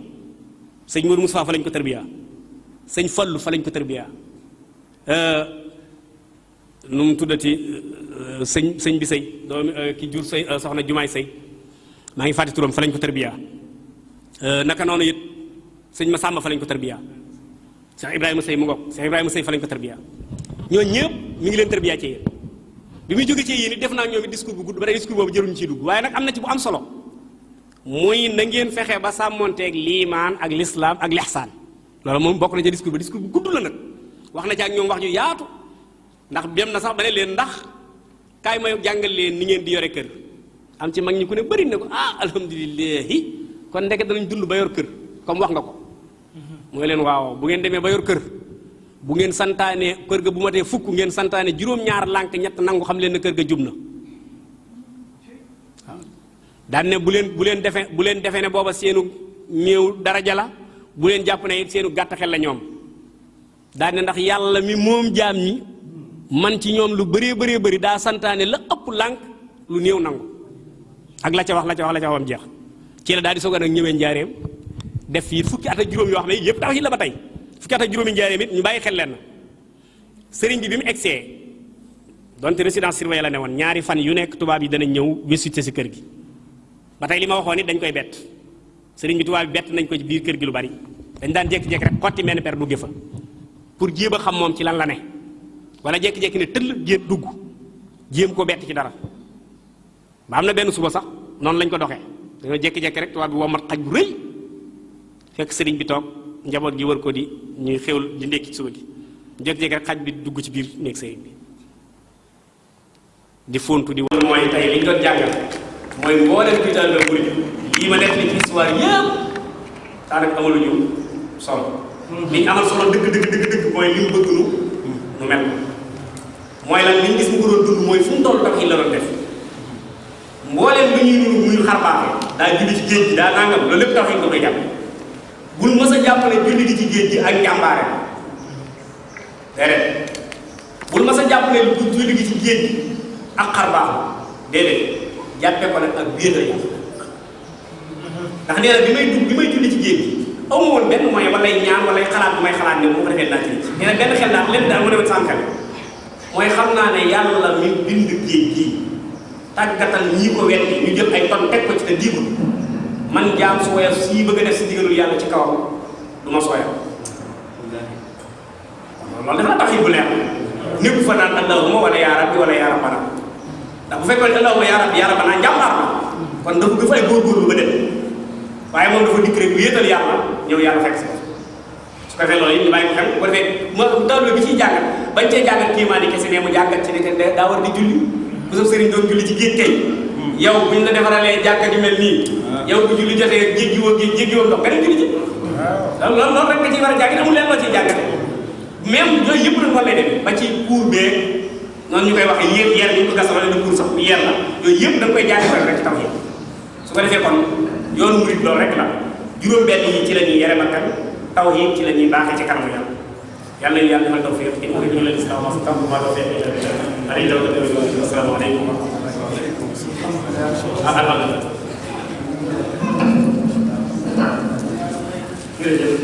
sëñ Mourou Moussa fa lañ ko tarbiya sëñ Fallu fa lañ ko tarbiya nu mu tuddati sëñ bi sëy doomi ki jur sëy soxna Jumaay sëy maa ngi fàtte turam fa lañ ko tarbiya naka noonu it sëñ Massamba fa lañ ko tarbiya Cheikh Ibrahima Sëy mu ngoog Cheikh Ibrahima Sëy fa lañ ko tarbiya ñooñu ñëpp mi ngi leen tarbiya ci yéen bi muy jóge ci yéen it def naa ñoom it discours bu gudd ba tey discours boobu jëruñu ciy dugg waaye nag am na ci bu am solo muy na ngeen fexe ba sàmmonteeg liimaan ak lislaam ak lihsaan loolu moom bokk na ci discours ba discours bu gudd la nag wax na ci ak ñoom wax ju yaatu ndax dem na sax ba ne leen ndax kaay ma jàngal leen ni ngeen di yore kër am ci mag ñi ku ne bëri na ko alhamdulilahi kon ndeke danañ dund ba yor kër comme wax nga ko mooy leen waaw bu ngeen demee ba yor kër bu ngeen santaane kër ga bu matee fukk ngeen santaane juróom-ñaar lànk ñett nangu xam leen ne kër ga jub na waaw daan ne bu leen defee ne booba seenu néew daraja la bu leen jàpp ne it seenu gàtt xel la ñoom daan ne ndax yàlla mi moom jaam ñi man ci ñoom lu bëree bëri daa santaane la ëpp lànk lu néew nangu ak la ca waxam jeex ci la daal di soog a nag ñëwee njaareem def fii fukki at ak juróom yoo xam ne yëpp tax yi la ba tey fukki at ak juróomi njaareem it ñu bàyyi xel leen sëriñ bi mu egsee donte résidence surveillée la ne woon ñaari fan yu nekk tubaab yi danañ ñëw visiter si kër gi ba tey li ma waxoon it dañ koy bett sëriñ bi tubaab bi bett nañ ko ci biir kër gi lu bari dañ daan jékki-jékki rek xotti menn per dugge fa pour jéem a xam moom ci lan la ne wala jékki-jékki ne tëll jéem dugg jéem ko bett ci dara ba am na benn suba sax noonu lañ ko doxee dañoo jékki-jékki rek tubaab bi womat xaj bu rëy fekk sëriñ bi toog njaboot gi wër ko di ñuy xewul di ndekki ci suba gi jékki-jékki rek xaj bi dugg ci biir néeg sëriñ bi di fontu di wër mooy tey liñ doon jàngal mooy mboolem bi daal la murid lii ma def ni ci histoire yëpp daanaka amaluñu solo li ñu amal solo dëgg mooy li mu bëgg nu mel mooy lan li ñu gis mu ko doon dund mooy fu mu toll tawhiid la doon def mbooleem lu ñuy dund muy xar baaxee daa julli ci géej gi daa nangam loolu lépp tawhiid nga koy jàpp bul mës a jàpp ne julli gi ci géej gi ak njàmbaare déedéet bul mës a jàpp ne julli gi ci géej gi ak xar baax déedéet jàppee ko nag ak wéetal yàlla ndax nee na bi may julli ci géej gi aw ma woon benn moyen wala ñaan wala xalaat bu may xalaat ne bu ko defee naa ci nee na benn xel daal lenn daal mu demoon sànkal mooy xam naa ne yàlla mi bind géej gii tàggatal ñii ko wetti ñu jël ay ton teg ko ci te diigul man jaam su woyof sii bëgg a def si digalul yàlla ci kawam du ma sooyal loolu dafa tax bu leer népp fa naan allahumma wala yaa rabbi wala yaa rabbana ndax bu fekkoon ne allahumma yaa rabbana njàmbaar la kon dafa gëf ay góorgóorlu ba dem waaye moom dafa dikk rek bu yéetal yàlla ñëw yàlla fekk si su ko defee loolu yi ñu bàyyi ko xel bu ko defee ma tawlo bi ciy jàngat bañ cee jàngat kiimaani kese ne mu jàngat ci ne daa war di julli bu sa sëriñ doon julli ci géej kay yow buñ la defaralee jàkka ju mel nii yow bu julli jotee jéggiwoo ndox nga dem julli ci loolu rek nga ciy war a jàngat amul leen loo ciy jàngate même yooyu yëpp nag war lay dem ba ci cour bee noonu ñu koy waxee yeer ñu ko gas wala ne cour sax yeer la yooyu yëpp da nga koy jàngal rek ci taw yi su ko defee kon yoonu murid loolu rek la juróom benn yi ci la ñuy yere bakkan taw yi ci la ñuy baaxee ci kanamu yàlla yàlla ñu yàlla defal tawfiq in uriidu illa al-islaaha ma stata'tu wa ma tawfiiqi illa billah alayhi tawakkaltu wa ilayhi assalaamu aleykum wa rahmatullahi jërëjëf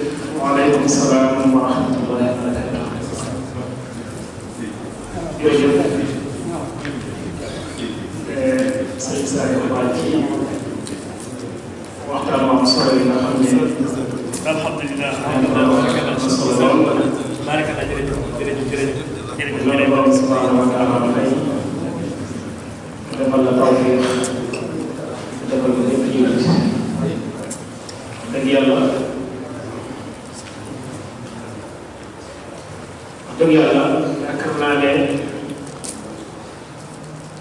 waaleykum salaam wa rahmatullahi wa barakatuh jërëjëf sëñ Sadio Ba ci waxtaan am solo yi nga xam ne alhamdulilah barakallah jërëjëf loolu borom subhanahu wa taala fay defal la tawfiq defal ko ñëpp jiwit dëgg yàlla yaakaar naa ne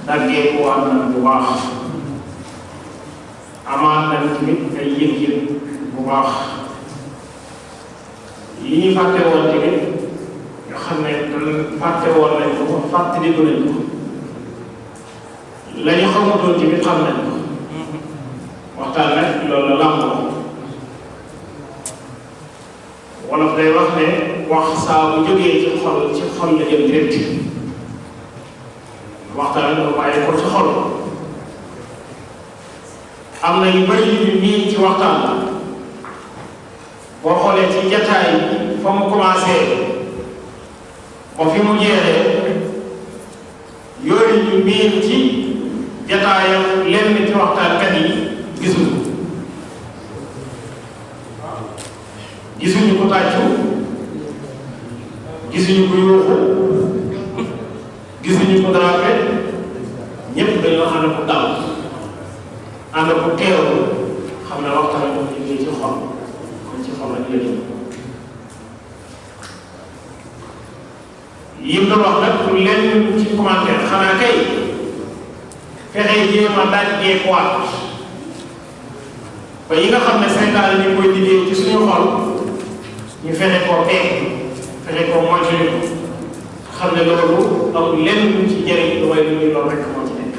daggee ko waat na bu baax amaat nañ tamit ay yëg-yëg bu baax yi ñu fàtte woon tamit nga xam ne fàtte woon nañ ko fàttaliku nañ ko la ñu xamutoon tamit xam nañ ko waxtaan nag loolu la làmboo wolof day wax ne wax saa bu jógee ci xol la jëm direct waxtaan dafa bàyyi ko ci xol am na yu bëri yu nii ci waxtaan la boo xoolee ci jataay fa mu commencé ba fi mu jeexee yooyu ñu miin ci jataayam lenn ci waxtaankat yi gisuñu gisuñu ko tàccu gisuñu ko yuuxu gisuñu ko drapé ñépp dañoo ànd ko dal ànd ko teewlu xam ne waxtaan moom liggéey ci xol kon ci xol lañ la yim doon wax nag pour lenn ci commentaire xanaa kay fexe jéem a daaj waat ba yi nga xam ne seytaane ñu koy liggéey ci suñu xol ñu fexe koo teg fexe koo moytu xam ne loolu amul lenn lu ci jëriñ lu may lu loolu rek moo ci nekk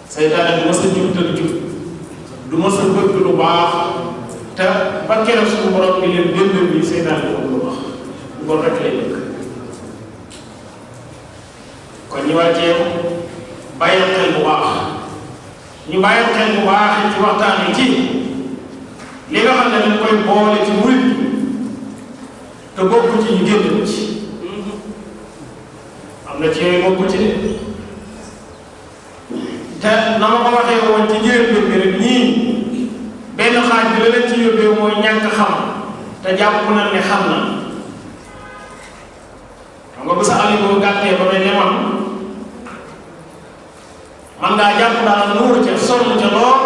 seytaane du mës a jub te du jub du mës a bëgg lu baax te ba keroog suñu borom bi leen dëndëm bi seytaane du bëgg lu baax lu bon rek lay bëgg kon ñu wàccee bàyyi xel bu baax ñu bàyyi xel bu baax ci waxtaan wi ci li nga xam ne dañ koy boole ci murit te bokk ci ñu génn ci am am na ci yooyu bokku ci de te na ma ko waxee woon ci njëlbéen bi rek ñii benn xaaj bi la leen ci yóbbee mooy ñàkk xam te jàpp na ne xam na xam nga bu sa ali boo gàttee ba mel ne man ngaa jàpp daal nuur ca sonn ca lool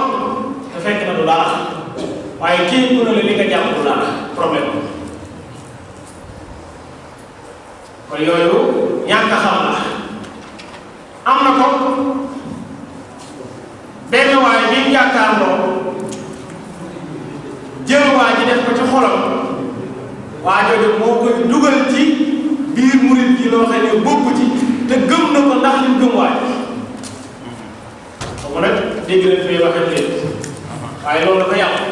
te fekk na du dara waaye kii ku ne la li nga jàpp du dara problème kon yooyu ñàkk xam la am na ko benn waaye bi jàkkaarloo jël waa ji def ko ci xolam waa jooju moo koy dugal ci biir murit ji loo xam ne bokku ci te gëm na ko ndax lim gëm waaj xam nag dégg nañ fay waxee leen waaye loolu dafa yàqu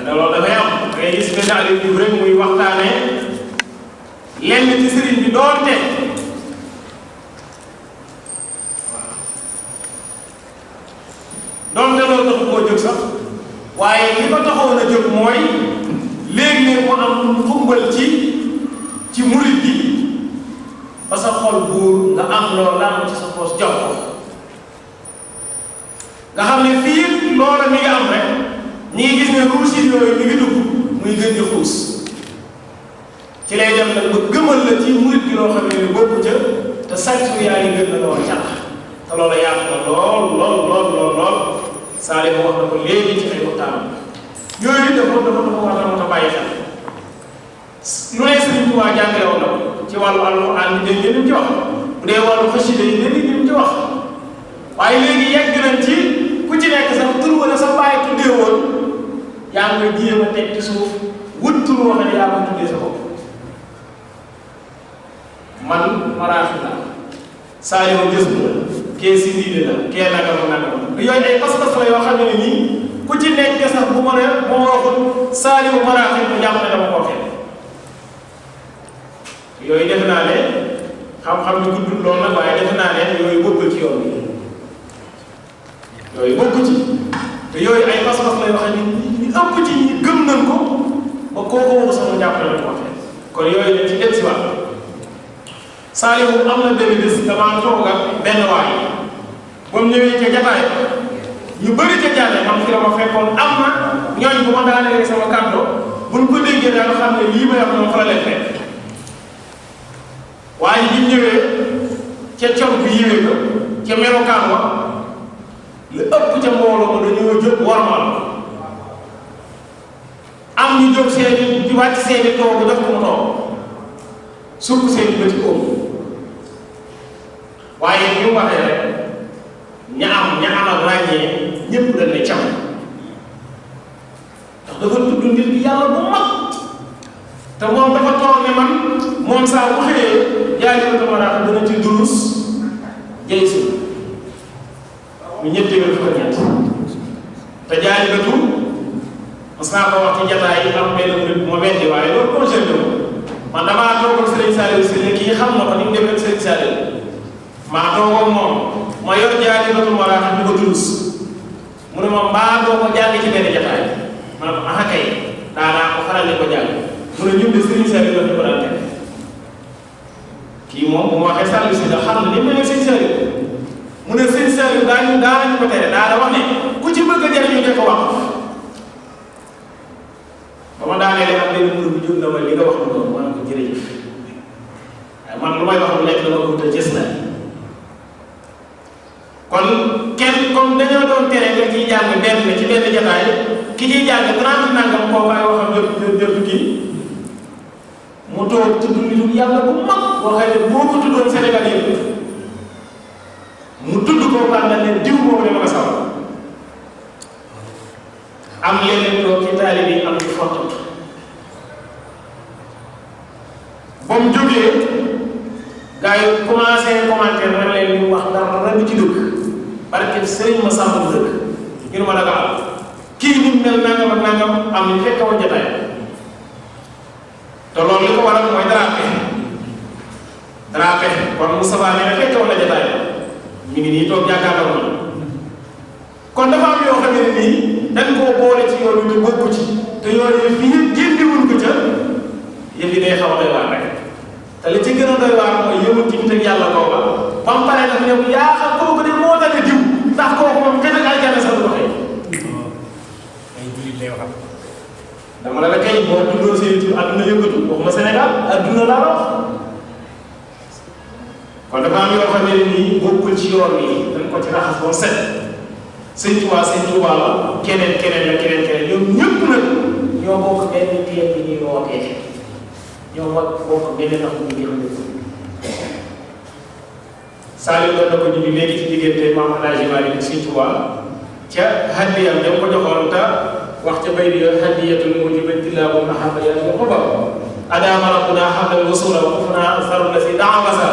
loolu dafa yàqu da ngay gis benn Aliou Diouf rek muy waxtaanee lenn ci sëriñ bi doonte doonte loolu taxu koo jóg sax waaye li ko taxawoon a jóg mooy léeg-léeg mu am lu xumbal ci murit bi ba sa xol buur nga am loolu la am ci sa poos jox ko nga xam ne fii loola mi ngi am rek ñi ngi gis ne ruusit yooyu mi ngi dugg muy gën di xuus ci lay dem nag ba gëmal la ci murit bi loo xam ne bokku ca te sàcc yaa ngi gën na lool cax te loola yaatu na lool Saali wax na ko léegi ci ay waxtaan yooyu dafa war a bàyyi xel lu ne Sëriñ Tuubaa jàngale woon na ci wàllu alxuraan bi dégg ngeen ci wax bu dee wàllu xasida yi dégg ngeen ci wax waaye léegi yegg nañ ci ku ci nekk sax tur wala sa bàyyi tuddee woon yaa ngi koy jéem a teg ci suuf wut tur woo xam ne yaa koy tuddee sa bopp man maraaxi la Saali gës bu la kee si diine la kee nagam yooyu ay pas-pas la yoo xam ne nii ku ci nekk sax bu ma ne moo waxul Saaliwu maraaxi bu jàpp ne dama koo fekk yooyu defe naa ne xam-xam ni guddul loolu nag waaye defe naa ne yooyu bokkul ci yoon bi yooyu bokku ci te yooyu ay pas-pas la yoo xam ne ñu ëpp ci ñi gëm nañ ko ba kooku waxu sama jàpp ne dama koo fekk kon yooyu dañ ci dem si waat Saaliwu am na benn bés damaa toog ak benn waay ba mu ñëwee ca jataay ñu bëri ca jaane man fi la ma fekkoon am na ñooñ bu ma daanelee sama kàddu buñ ko déggee daal xam ne lii may wax moom fa la leen fekk waaye bi ñu ñëwee ca col bi yéwee ko ca melokaan wa lu ëpp ca mbooloo ma dañoo jóg warmal am ñu jóg seeni di wàcc seeni toogu def ko mu toog sukk seeni bëti óom waaye bi mu waxee rek ña am ak ràññee ñëpp dañ ne cam ndax dafa tudd nit ki yàlla bu mag te moom dafa toog ne man moom saa bu xëyee jaay ko tamaraat dana ci durus jëy si ñu ñett téeméer fukk ñett te jaay bëtu mas naa ko wax ci jataay yi am benn nit ma weddi waaye loolu concerné wu man damaa toog ak Serigne Saliou si ne kii xam na ko ni mu demee ak Serigne Saliou maa toogoon moom ma yor jaay bëtu maraax di ko durus mu ne ma mbaa doo ko jàng ci benn jataay ma ne ko ah kay daanaa ko faral di ko jàng mu ne ñun de Serigne Saliou la ñu ko daan teg kii moom bu ma waxee Saliou si la xam ne ni mu ne Serigne Saliou mu ne Serigne Saliou daanañu ko tere daana wax ne ku ci bëgg a jariñu de ko wax ba ma daanee leen am benn mur bu jóg na ma li nga wax lu doon ma ne ko jërëjëf waaye man lu may wax lu nekk dama ko wutal gis la kon kenn comme dañoo doon tere nga ciy jàng benn ci benn jataay ki ciy jàng 30 nangam kooku ay waxam jot kii mu toog tudd nitu yàlla bu mag boo xam ne boo ko tuddoon Sénégal yëpp mu tudd koo xam ne diw boobu dama nga sawar am leneen toog ci taalibe yi am ci fontant ba mu jógee gars yi commencé commentaire rek leen ñu wax dara rek ci dëkk barke sëriñ ma sàmm dëkk ngir ma daga am kii ni mel nangam ak nangam am ni fekk woon jotaay te loolu li ko waral mooy dara pexe kon Moustapha nee na fekk woon la jotaay ñu ngi nii toog jàkkaarloo na kon dafa am yoo xam ne nii dañ koo boole ci yoon wi bokku ci te yooyu fii génnewuñ ko ca yëf yi day xaw a doy waar rek te li ci gën a doy waar mooy yëmul ci nit ak yàlla booba ba mu paree dafa ñëw yaa xam kooku de moo tane diw ndax kooku moom kenn ak aljana sax du ko xëy ay jullit lay waxal. dama la kay boo tuddoo seen tur adduna yëngatu waxuma Sénégal adduna laa wax kon dafa am yoo xam ne nii bokkul ci yoon yi dañ ko ci raxas ba set sëñ Tuubaa la keneen ñoom ñëpp nag ñoo bokk benn téye bi ñuy wootee ñoo bokk benn tax bu ñu jëfandikoo Saliou doon na ko ñu léegi ci diggante Maam Alaaji Maalik sëñ Tuubaa ca haddiyam ñoo ko joxoon ta wax ca bay bi hadiyatul mujibatillah wa mahaba ya ko ba adama rabbuna hamdan wasula wa kufna asarul lasi da'awasa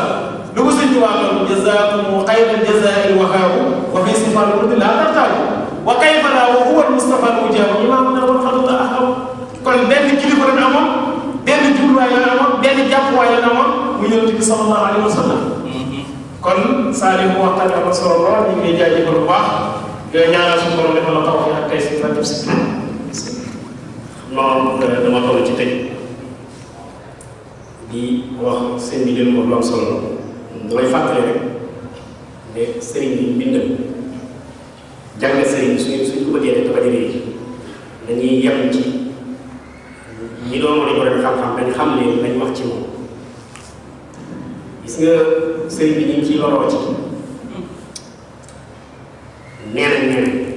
lu ko sëñ Tuubaa doon jazaakum xayral jazaa'il wahaabu wa fi sifal mudi la tartaabu wa kayfa la wa huwa al-mustafa al-mujaabu imaamuna wal xadul ahab kon benn kilifa la amoon benn jubluwaay la amoon benn jàppuwaay la amoon mu Yonent bi sallallahu alayhi wa sallam kon Saliou mu waxtaan am na solo lool ñu ngi lay jaajëfal bu baax yooyu ñaanal suñu borom defal la tawfiq ak tey si sa def si non dama toll ci tëj di wax seen bi leen moom lu am solo damay fàttali rek ne sëriñ bi bindal jàngal sëriñ suñ ko bëggee dafa jëlee dañuy yem ci ñi doon mën a ko def xam-xam dañ xam ne dañ wax ci moom gis nga sëriñ bi ñu ngi ciy loroo ci nee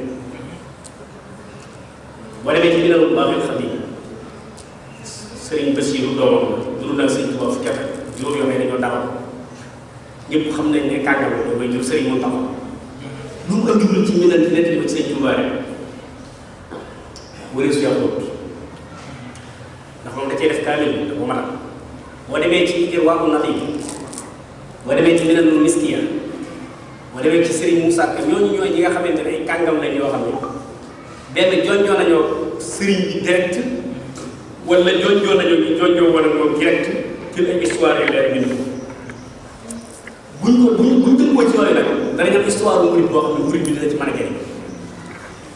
boo demee ci Minanul Baaqil Xadiim sëriñ Basiiru doomam dund na sëriñ Tuubaa fi kete juróom yoo xam ne dañoo dawal ñëpp xam nañ ne kàngam la mooy jur sëriñ moom taxaw lu mu ëndiwul ci Minan di nekk di ko ci sëriñ Tuubaa rek wëree su yàqut ndax moom da cee def kaamil da ko matal boo demee ci Irwaa'u Nadiim boo demee ci Minanul Miskiya boo demee ci sëriñ Moussa Ka ñooñu ñooy ñi nga xamante ne ay kàngam lañ yoo xam ne benn jonjoo nañoo sëriñ bi direct wala jonjoo nañoo ñu jonjoo wala moom direct ci ay histoire yu leer bind ko buñ tënkoo ci yooyu nag danañ am histoire bu murid boo xam ne murid bi dina ci mën a jëriñ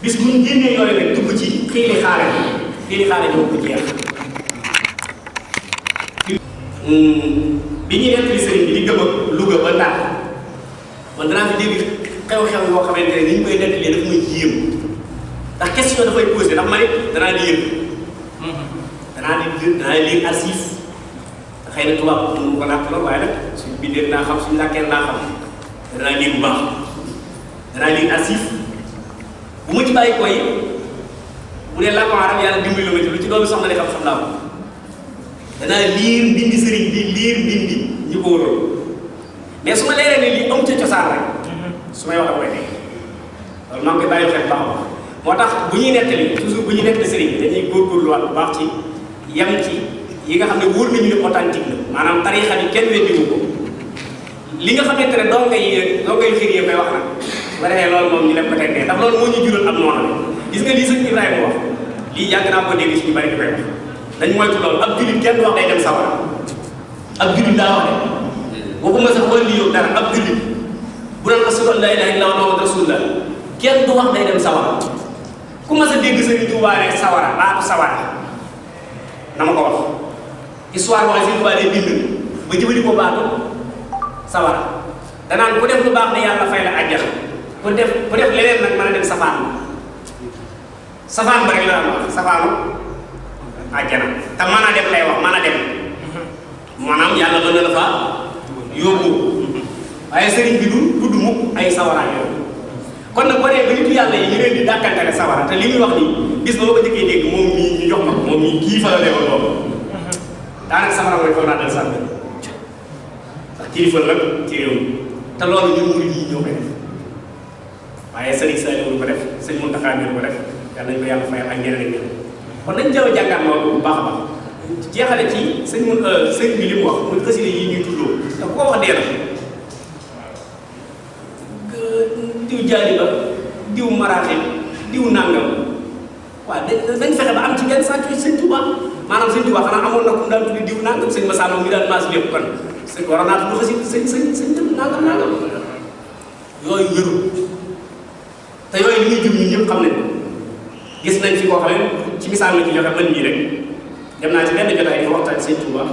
bis buñ génnee yooyu nag dugg ci xiili xaare ñoo ko jeex bi ñuy nettali sëriñ bi di gëm ak Louga ba Ndar man danaa fi dégg xew-xew yoo xamante ne ni ñu koy nettalee daf may yéem ndax question dafay posé ndax man it danaa di yëg danaa lire archive xëy na tubaab mënu ko làkk lool waaye nag suñ bindee naa xam suñ làkkee naa xam danaa lire bu baax danaa lire archive bu ma ci bàyyi koy bu dee làkku arab yàlla dimbali la ma ci lu ci doon soxla ne xam-xam naa ko danaa lire mbindi sëriñ bi lire mbindi ñu ko wóoroon mais su ma leeree ne lii am ca cosaan rek su may wax da koy nekk loolu maa ngi koy bàyyi xel baax a baax moo tax bu ñuy nettali toujours bu ñuy nettali sëriñ bi dañuy góorgóorluwaat bu baax ci yem ci yi nga xam ne wóor nañu ne authentique la maanaam tariixa bi kenn weddiwu ko li nga xamante ne doo ngay xir yi koy wax nag ba defee loolu moom ñu def ko teg ndax loolu moo ñu jural am noonu la gis nga lii sëñ Ibrahima wax lii yàgg naa ko dégg suñu bari di koy wax dañ moytu loolu ab jullit kenn du wax day dem sawara ab jullit daa wax de waxuma sax wala li yow dara ab jullit bu naan ashhadu an laa ilaaha illallaah Muhammadu rasuulullaah kenn du wax day dem sawara ku ma sa dégg Sëriñ Tuubaa ne sawara baatu sawara na ma ko wax histoire boo xam ne Sëriñ Tuubaa day bind ba jëfandikoo baatu sawara danaan ku def lu baax ne yàlla fay la àjjana ku def leneen nag mën a dem safaan ba rek la wax safaanu àjjana te mën a dem lay wax mën a dem maanaam yàlla mën na la fa yóbbu waaye sëriñ bi du tudd mukk ay sawara yooyu kon nag boo dee ba nitu yàlla yi ñu leen di dàkkantale sawara te li muy wax nii bis ba ma ko jëkkee dégg moom mii ñu jox ma ko moom mii kii fa la demoon loolu daanaka safara mooy foog naa dal sànni ndax kilifa la ci réew mi te loolu ñun murid yi ñoo koy def waaye sëriñ Saliou ko def sëñ Mountakha ñu ko def yàlla nañu ko yàlla fayal ak ñeneen ak ñeneen kon dañ jaww jàngaat loolu bu baax a baax jeexale ci sëñ bi li mu wax muy xasida yi ñuy tuddoo da ko wax dee na diw jaali ba diw maraaxil diw nàngam waaw dañ fexe ba am ci benn sàcc sëñ Tuubaa maanaam sëñ Tuubaa xanaa amoon na ku mu daan tuddi diw nàngam sëñ Masamba mi daan maas lépp kon sëñ war naa tudd xasida sëñ nàngam yooyu wérul te yooyu li muy jub ñun ñëpp xam nañ gis nañ fi koo xam ne ci misaal la ci joxe man nii rek dem naa ci benn jotaay di waxtaan sëñ Tuubaa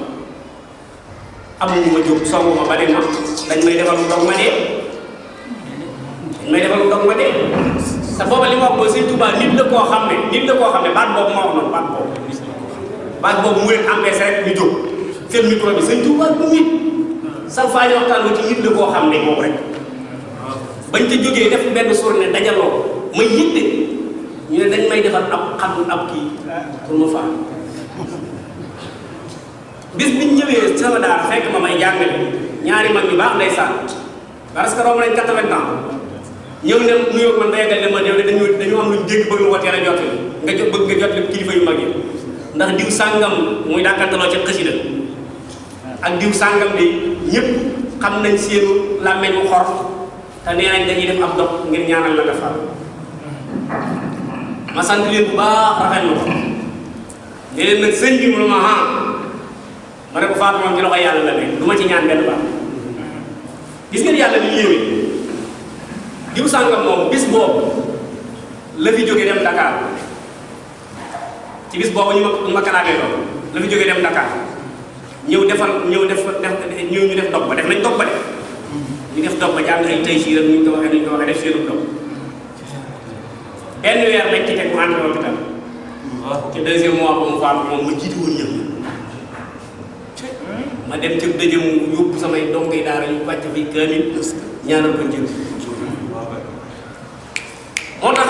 amuñu ma jóg songu ma ba ne ma dañ may defal dog ma dee dañ may defal dog ma dee te booba li ma wax mooy Sëñ Tuubaa nit la koo xam ne baat boobu ma wax noonu baat boobu mu leen empêché rek ñu jóg seen micro bi Sëñ Tuubaa bu nit sa faa ñu waxtaan ci nit la koo xam ne moom rek bañ ca jógee def benn journée dajaloo ma yitte ñu ne dañ may defal ab kii pour ma faa bis biñ ñëwee sama daara fekk ma may jàngale ñaari mag ñu baax ndeysaan parce que romb nañ 80 ans ñëw ne nuyoo man ba yeggal ne ma yow de dañu am luñ dégg bëgg lu ko teel a jot nga jot bëgg nga jot kilifa yu mag yi ndax diw sàngam muy dàkkantaloo ca xasida ak diw sàngam de ñëpp xam nañ seenu làmmeñ mu xor te nee nañ dañuy def ab dog ngir ñaanal la nga far ma sant leen bu baax rafetlu ko ne leen nag sëñ bi mu ne ma ma ne ko Fatou moom ci loxo yàlla la nekk du ma ci ñaan benn baax gis ngeen yàlla ni ñëwee diw sàngam moom bis boobu la fi jógee dem Dakar ci bis boobu ñu ma kalaatee loolu la fi jógee dem Dakar ñëw def ñu def dog ba def nañ dog ba def ñu def dog ba jàng ay tey si rek ñu ko waxee def seenu dog benn weer lañ ci teg mu ànd hôpital ci deuxième mois ba mu faatu moom ma jiitu woon ñëw ma dem ci dëjë mu yóbbu samay dongay daara ñu wàcc fi kaamil ñaanal ko njëriñ moo tax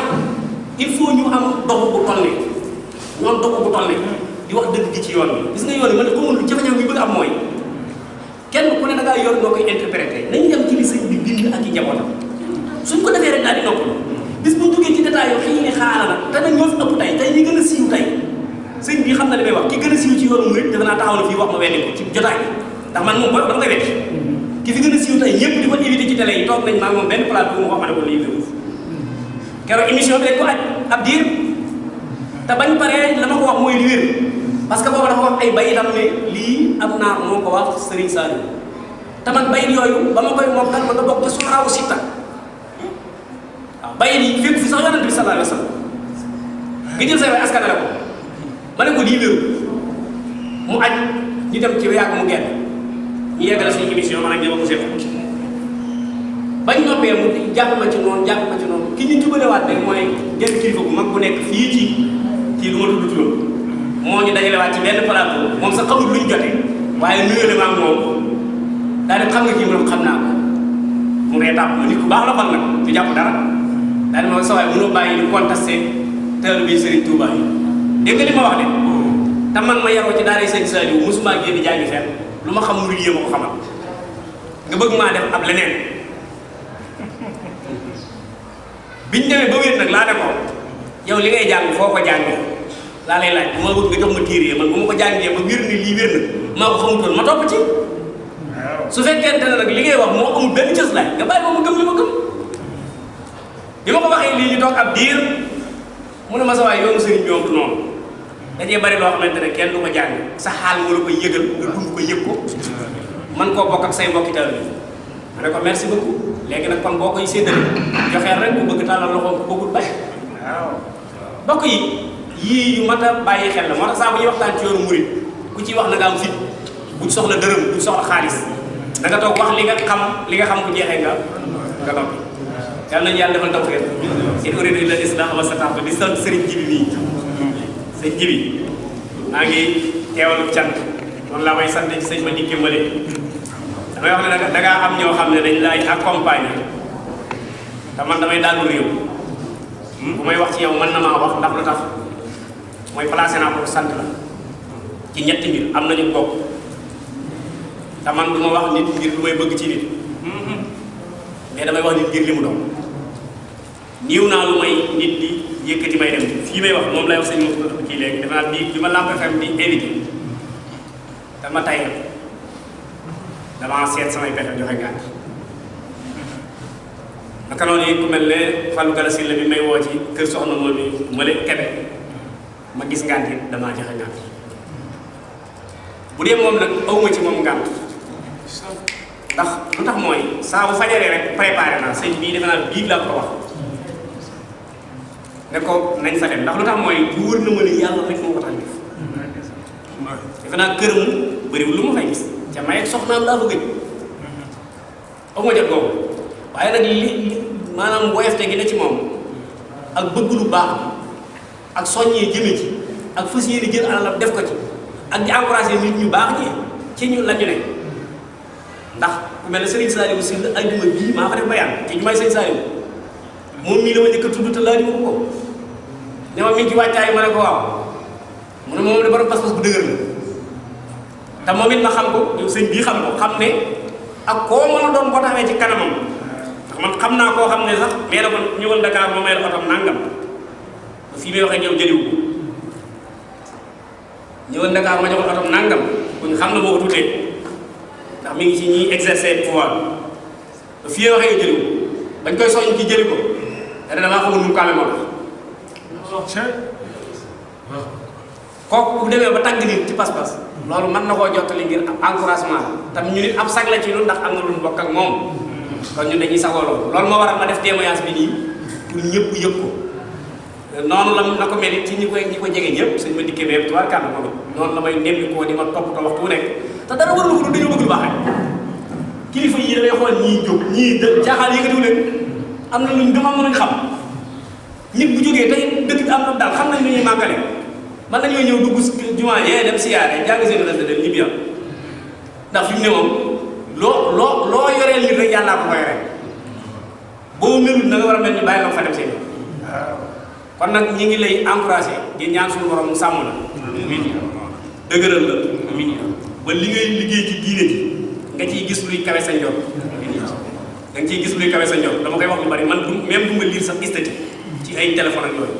il faut ñu am dogu bu toll nii ñoom dogu bu toll nii di wax dëgg gi ci yoon bi gis nga yoon bi man xamul lu jafe-jafe bi bëgg am mooy kenn ku ne da ngaa yor noo koy interprété nañu dem ci li sëñ bi bind ak i njabootam suñ ko defee rek daal di noppalu bis bu ñu duggee ci détail yoo xëy na xaaral na te nag ñoo fi ëpp tey ñi gën a siiw tey sëñ bi xam na li may wax ki gën a siiw ci yoonu murid defe naa taxaw na fii wax ma weddi ko ci jotaay bi ndax man moom dama koy weddi ki fi gën a siiw tey ñëpp di ko éviter ci télé yi toog nañ maa moom benn plateau mu wax ma ne ko lii wéru keroog émission bi dañ ko aj ab diir te bañ paree la ma ko wax mooy li wér parce que boobu dafa wax ay bayitam ne lii am naar moo ko wax Serigne Saliou te man bayit yooyu ba ma koy mokkal ma nga bokk ci suxaraawu sitta waaw bayit yi fekk fi sax yonent bi sallallahu alayhi wa sallam nga jël say way askanale ko ma ne ko lii wéru mu aj ñu dem ci yàgg mu genn ñu yeggale suñu émission man ak ñëw ko seet bañ noppee mu jàpp ma ci noonu ki ñu jubalewaat rek mooy genn kilifa bu mag bu nekk fii ci lu ma tudd turam moo ñu dajalewaat ci benn plateau moom sax xamul luñ jotee waaye nuyoo ma ak moom daal di xam nga kii mu ne xam naa ko mu ngay tàpp ma nit ku baax la xol nag du jàpp dara daal di ma sa waay mënoo bàyyi di contesté teelu bi Serigne Touba yi dégg nga li ma wax de te man ma yaroo ci daara Sëñ Saliou musuma génn jàngi fenn lu ma xam murid yi ma ko xamal nga bëgg maa def ab leneen biñ demee ba wéet nag laa ne ko yow li ngay jàng foo ko jàngee laa lay laaj bu ma bëgg nga jox ma tiiree man bu ma ko jàngee ba wér ni lii wér na maa ko xamutoon ma topp ci su fekkente ne nag li ngay wax moo amul benn cës laay nga bàyyi ma gëm li ma gëm bi ma ko waxee lii ñu toog ab diir mu ne ma sa waay yoonu sëriñ bi moom du noonu dajee bari loo xamante ne kenn du ko jàng sa xaal moo la koy yëgal nga dund ko yëg ko man koo bokk ak say mbokki taalibe bi ma ne ko merci beaucoup léegi nag kon boo koy séddale joxeel rek bu bëgg tàllal loxo bu bëggul bàyyi waaw mbokk yi yii yu mat a bàyyi xel la moo tax saa bu ñuy waxtaan ci yoonu murid ku ciy wax na nga am fit buñ soxla dërëm buñ soxla xaalis da nga toog wax li nga xam bu jeexee nga noppi yàlla nañu yàlla defal tawfiq in uriidu illa al-islaaha ma stata'tu di sant sëriñ Jibi nii sëñ Jibi maa ngi teewalu cant noonu laa may sant ci sëñ ma dikkee mbale damay wax ne da ngaa am ñoo xam ne dañ lay accompagner te man damay daanu réew bu may wax ci yow mën na maa wax ndax lu tax mooy placé naa ko sant la ci ñetti mbir am nañu bokk te man du ma wax nit ngir lu may bëgg ci nit mais damay wax nit ngir li mu doon niiw naa lu may nit di yëkkati may dem fii may wax moom lay wax sëñ Moussa kii léegi dafa naa bi ma Lamp FM di invité dama tayal damaa seet samay pexe joxe gàtt naka noonu yi ku mel ne Fallou Galassine la bi may woo ci kër soxna moom mi ma leen kebe ma gis ngànt it damaa joxe ngànt bu dee moom nag awma ci moom ngànt ndax lu tax mooy saa bu fajaree rek préparé naa sëñ bii defe naa bii laa ko wax ne ko nañ fa dem ndax lu tax mooy wóor na ma ne yàlla rek moo ko tax def defe naa këram bëriwul lu ma fay gis ca may soxnaam laa bëgg aw ma jot boobu waaye nag li maanaam woyofte gi ne ci moom ak bëgg lu baax ak soññee jëme ci ak fas yéene jël alalam def ko ci ak di encouragé nit ñu baax ñi ci ñu la ñu ne ndax ku mel ne Serigne Saliou Sylla ay juma bii maa fa def bayaan ci jumaay Serigne Saliou moom mii la ma njëkk a tudd te laaj ma ko ne ma mi ngi ci wàccaay ma ne ko waaw mu ne moom de borom pas-pas bu dëgër la te moom it ma xam ko sëñ bii xam ko xam ne ak koo mën a doon boo taxawee ci kanamam ndax man xam naa koo xam ne sax nee na ko ñëwal Dakar moo may la otom nangam ba fii may waxee ñëw jëliwu ko ñëwal Dakar ma joxul otom nangam kuñ xam na moo ko tuddee ndax mi ngi ci ñiy exercer pouvoir ba fii may waxee ñëw jëliwu bañ koy soññ ci jëli ko te damaa xamul nu mu kaame moo tax kooku bu demee ba tàgg nit ci pas-pas loolu mën na koo jottali ngir encouragement tam ñu nit ab sag la ci ñun ndax am na lu ñu bokk ak moom kon ñun dañuy sagoo loolu moo waral ma def témoignage bi nii pour ñëpp yëg ko noonu la na ko mel ci ñi ko jege ñëpp sëñ ma dikkee mais tubaar kàddu moom noonu la may nemmi koo di ma toppatoo waxtu wu nekk te dara warul ko dañoo bëgg lu baax rek kilifa yi dangay xool ñii jóg ñii caaxaan yëkkatiwu leen am na luñ gëm am na luñ xam nit bu jógee tey dëkk bi am na daal xam nañ lu ñuy màggale man nañoo ñëw dugg jumaa yee dem siyaare jàng seen reste dem ñibbi am ndax fi mu ne moom loo yoreel nit rek yàllaa ko ko yoreel boo melut na nga war a mel ni bàyyi la fa dem seen kon nag ñi ngi lay encouragé di ñaan suñu borom mu sàmm la dëgëral la ba li ngay liggéey ci diine ji nga ciy gis luy kawe sa njort da nga ciy gis luy kawe sa njort dama koy wax lu bari man même du ma lire sax esthétique ci ay téléphone ak yooyu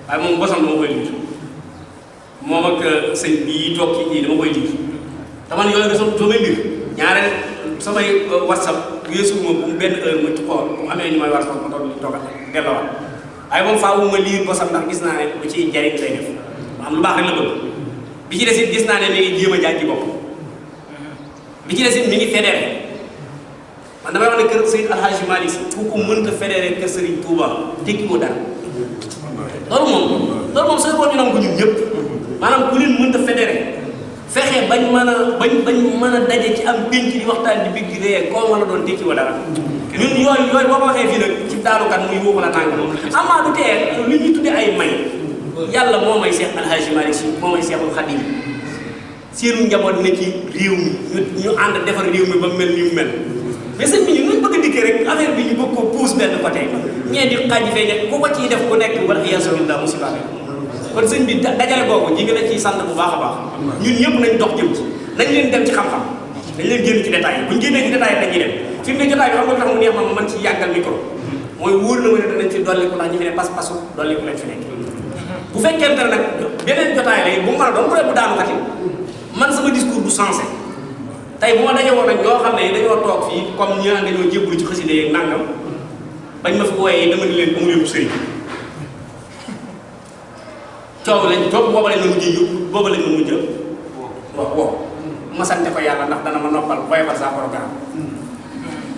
waaye moom bosam dama koy lire moom ak sëñ bii toog ci ñii dama koy lire dama ne yooyu soo may mbir ñaare samay whatsapp weesu ma bu benn heure ma ci xool bu amee ñu may war a toog ma toog delloowaat waaye moom faaw ma lire bosam ndax gis naa ne lu ciy jariñ lay def ma am lu baax rek la bëgg bi ci des it gis naa ne mi ngi jéem a jaaj ci bopp bi ci des it mi ngi fédéré man damay wax ne kër Seydi Alhaji Malick Sy ku ko mënta fédéré kër Serigne Touba tekki ko dara loolu moom sooy boo ñu nam ko ñun ñëpp maanaam ku leen mënta fédéré fexe bañ mën a daje ci am pénc di waxtaan di big di ree koo mën a doon tekki ko dara ñun yooyu boo ko waxee fii nag ci daanukat muy wóobu la tàngal amaa du tee li ñuy tuddee ay may yàlla moo may Cheikh Alhaji Malick Sy moo may Cheikhul Khadim seenu njaboot ne ci réew mi ñu ànd defar réew mi ba mel ni mu mel mais sëñ bi ñu bëgg a dikkee rek affaire bi ñu bëgg ko pousse benn côté ñee di xaaji fay nekk ku ko ciy def ku nekk wala iyaasu billah musiba kon sëñ bi dajale boobu ñi ngi la ciy sant bu baax a baax ñun ñëpp nañ dox jëm ci nañ leen dem ci xam-xam dañ leen génn ci détails yi buñ génnee ci détails yi dañuy dem fi mu ne jotaay bi xam nga tax mu neex ma man ci yàggal micro mooy wóor na ma ne danañ ci dolli ko ndax ñi fi ne pas-pasu dolli ko lañ fi nekk bu fekkente ne nag beneen jotaay lay bu mu mën a doon bu dee bu daanu kat man sama discours du sensé tey bu ma daje woon nag ñoo xam ne dañoo toog fii comme ñi naan dañoo jébbalu ci xasida yeeg nangam bañ ma fi wooyee dama ni leen amu leen sëriñ coow booba lañ ma mujjee yóbbu booba lañ ma mujj waaw ma sante ko yàlla ndax dana ma noppal voyefal sa programme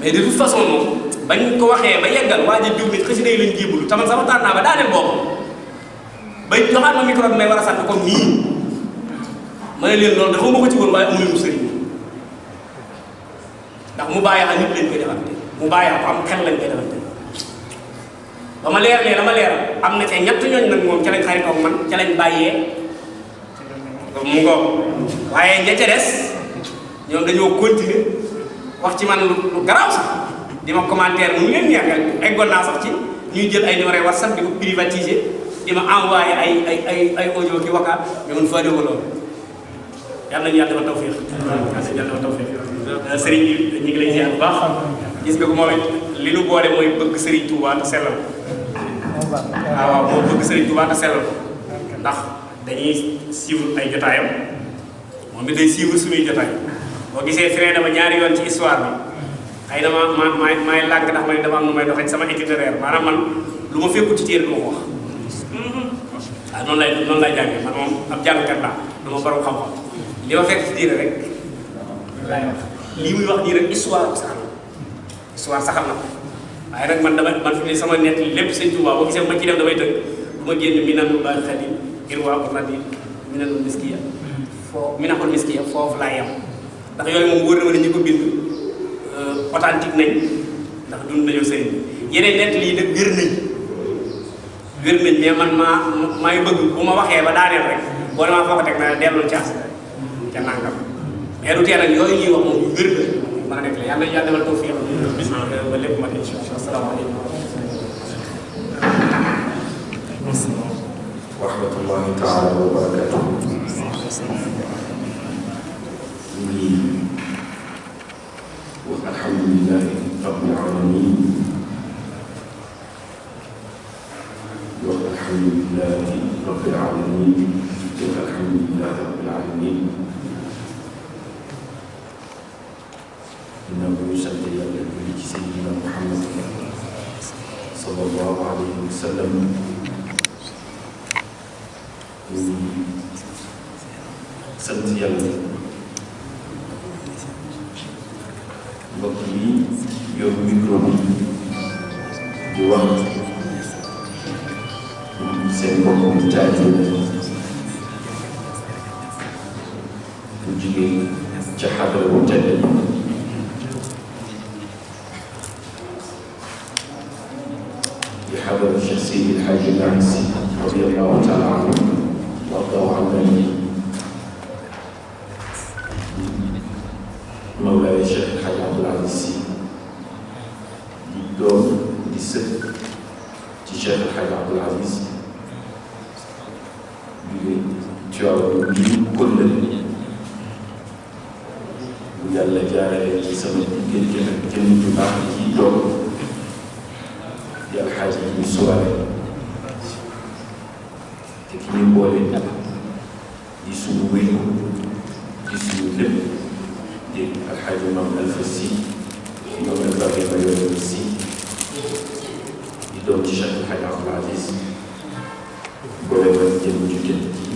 mais de toute façon moom bañ ko waxee ba yeggal waa ji diw nit xasida yi lañ jébbalu taman sama taan naa ba daaneel boobu bay joxaat ma micro bi may war a sant comme nii ma ne leen loolu dafa ma ko ci woon waaye amu leen sëriñ ndax mu bàyyi xam nit leen koy defante mu bàyyi ko am xel lañ koy defante ba ma leeralee dama leeral am na ca ñett ñooñ nag moom ca lañ xaritoog man ca lañ bàyyee mu ngoog waaye ña ca des ñoom dañoo continuer wax ci man lu garaaw sax di ma commentaire mu leen neex eggoon naa sax ci ñuy jël ay numéro WhatsApp di ko privatiser di ma envoyé ay audio ki wakaat mais mun faa déggoo loolu yàlla nañu yàlla dafa tawfiix yàlla dafa tawfiix sëriñ bi ñu ngi lay ziar bu baax gis nga ko moom it li nu boole mooy bëgg sëriñ Touba te sellal waaw moo bëgg sëriñ Touba te sellal ko ndax dañuy suivre ay jotaayam moom it day suivre suñuy jotaay boo gisee freiné dama ñaari yoon ci histoire bi xëy na maay lànk ndax ma ne dama am nu may doxee sama itinéraire maanaam man lu ma fekku ci téere du ma ko wax waaw noonu lay jàngee man moom ab jàngkat laa dama borom xam-xam li ma fekk ci diine rek laay wax lii muy wax nii rek histoire saxal na ko waaye nag man fi ne sama nett lépp sëñ Touba boo gisee ma ci def damay tënk bu ma génn minanul baaxil xadim irwa bu nadi minanul miskiya foofu laa yem ndax yooyu moom wóor na ma ne ñi ko bind authentique nañ ndax dund nañoo sëriñ bi yeneen nett lii nag wér nañ mais man maay bëgg bu ma waxee ba daaneel rek boo damaa foo ko teg na dellul ca nangam mais du tee nag yooyu ñuy wax moom yu wér la mën a nekk la yàlla defal tawfiq ba lépp mat incha allah asalaamaaleykum wa rahmatullahi taala wa barakatuh. ñu wax alhamdulilahi rabbil alamin wax alhamdulilahi rabbil alamin wax alhamdulilahi rabbil alamin dina bu ñu sant yàlla julli ci sayyidina Muhammad sallallahu alayhi wa sallam. ñu sant yàlla mbokk yi yor micro bi di wax seen mbokk mu taalibe bu jigéen ca xadara bu tedd di xadara Cheikh Seydi El Hadji Malick Sy radiyallahu taala anhu wardahu anni Mawlaay Cheikh El Hadji Abdoul Aziz Sy di doom di sët ci Cheikh El Hadji Abdoul Aziz jóge Tiwaawan bi kóllëre bu yàlla jaarale ci sama diggante ak jëmm ju baax ci doom di alxaaji bi suwaare te ki ñu boole di suñu wéyu di suñu lépp di alxaaji Maam Alfa Sy Maam Ibrahima Yoro Sy di doom ci Cheikh El Hadji Abdoul Aziz boole ma jëmm ju tedd ji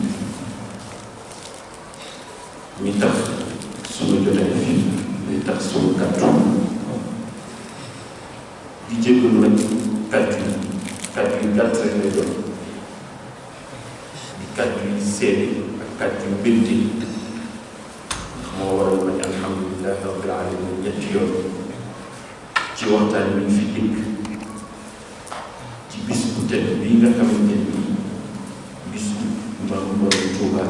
mi tax suñu jotaay fii mi tax suñu kàddu di jégalu nag kàddu yu gàtt rek lay doon di kàddu yu seede ak kàddu yu bénte moo waral ma ne alhamdulilah rabbil alamin ñetti yoon ci waxtaan bi ñu fi dégg ci bis bu tedd bii nga xamante ni bis bu Maam Borom Tuuba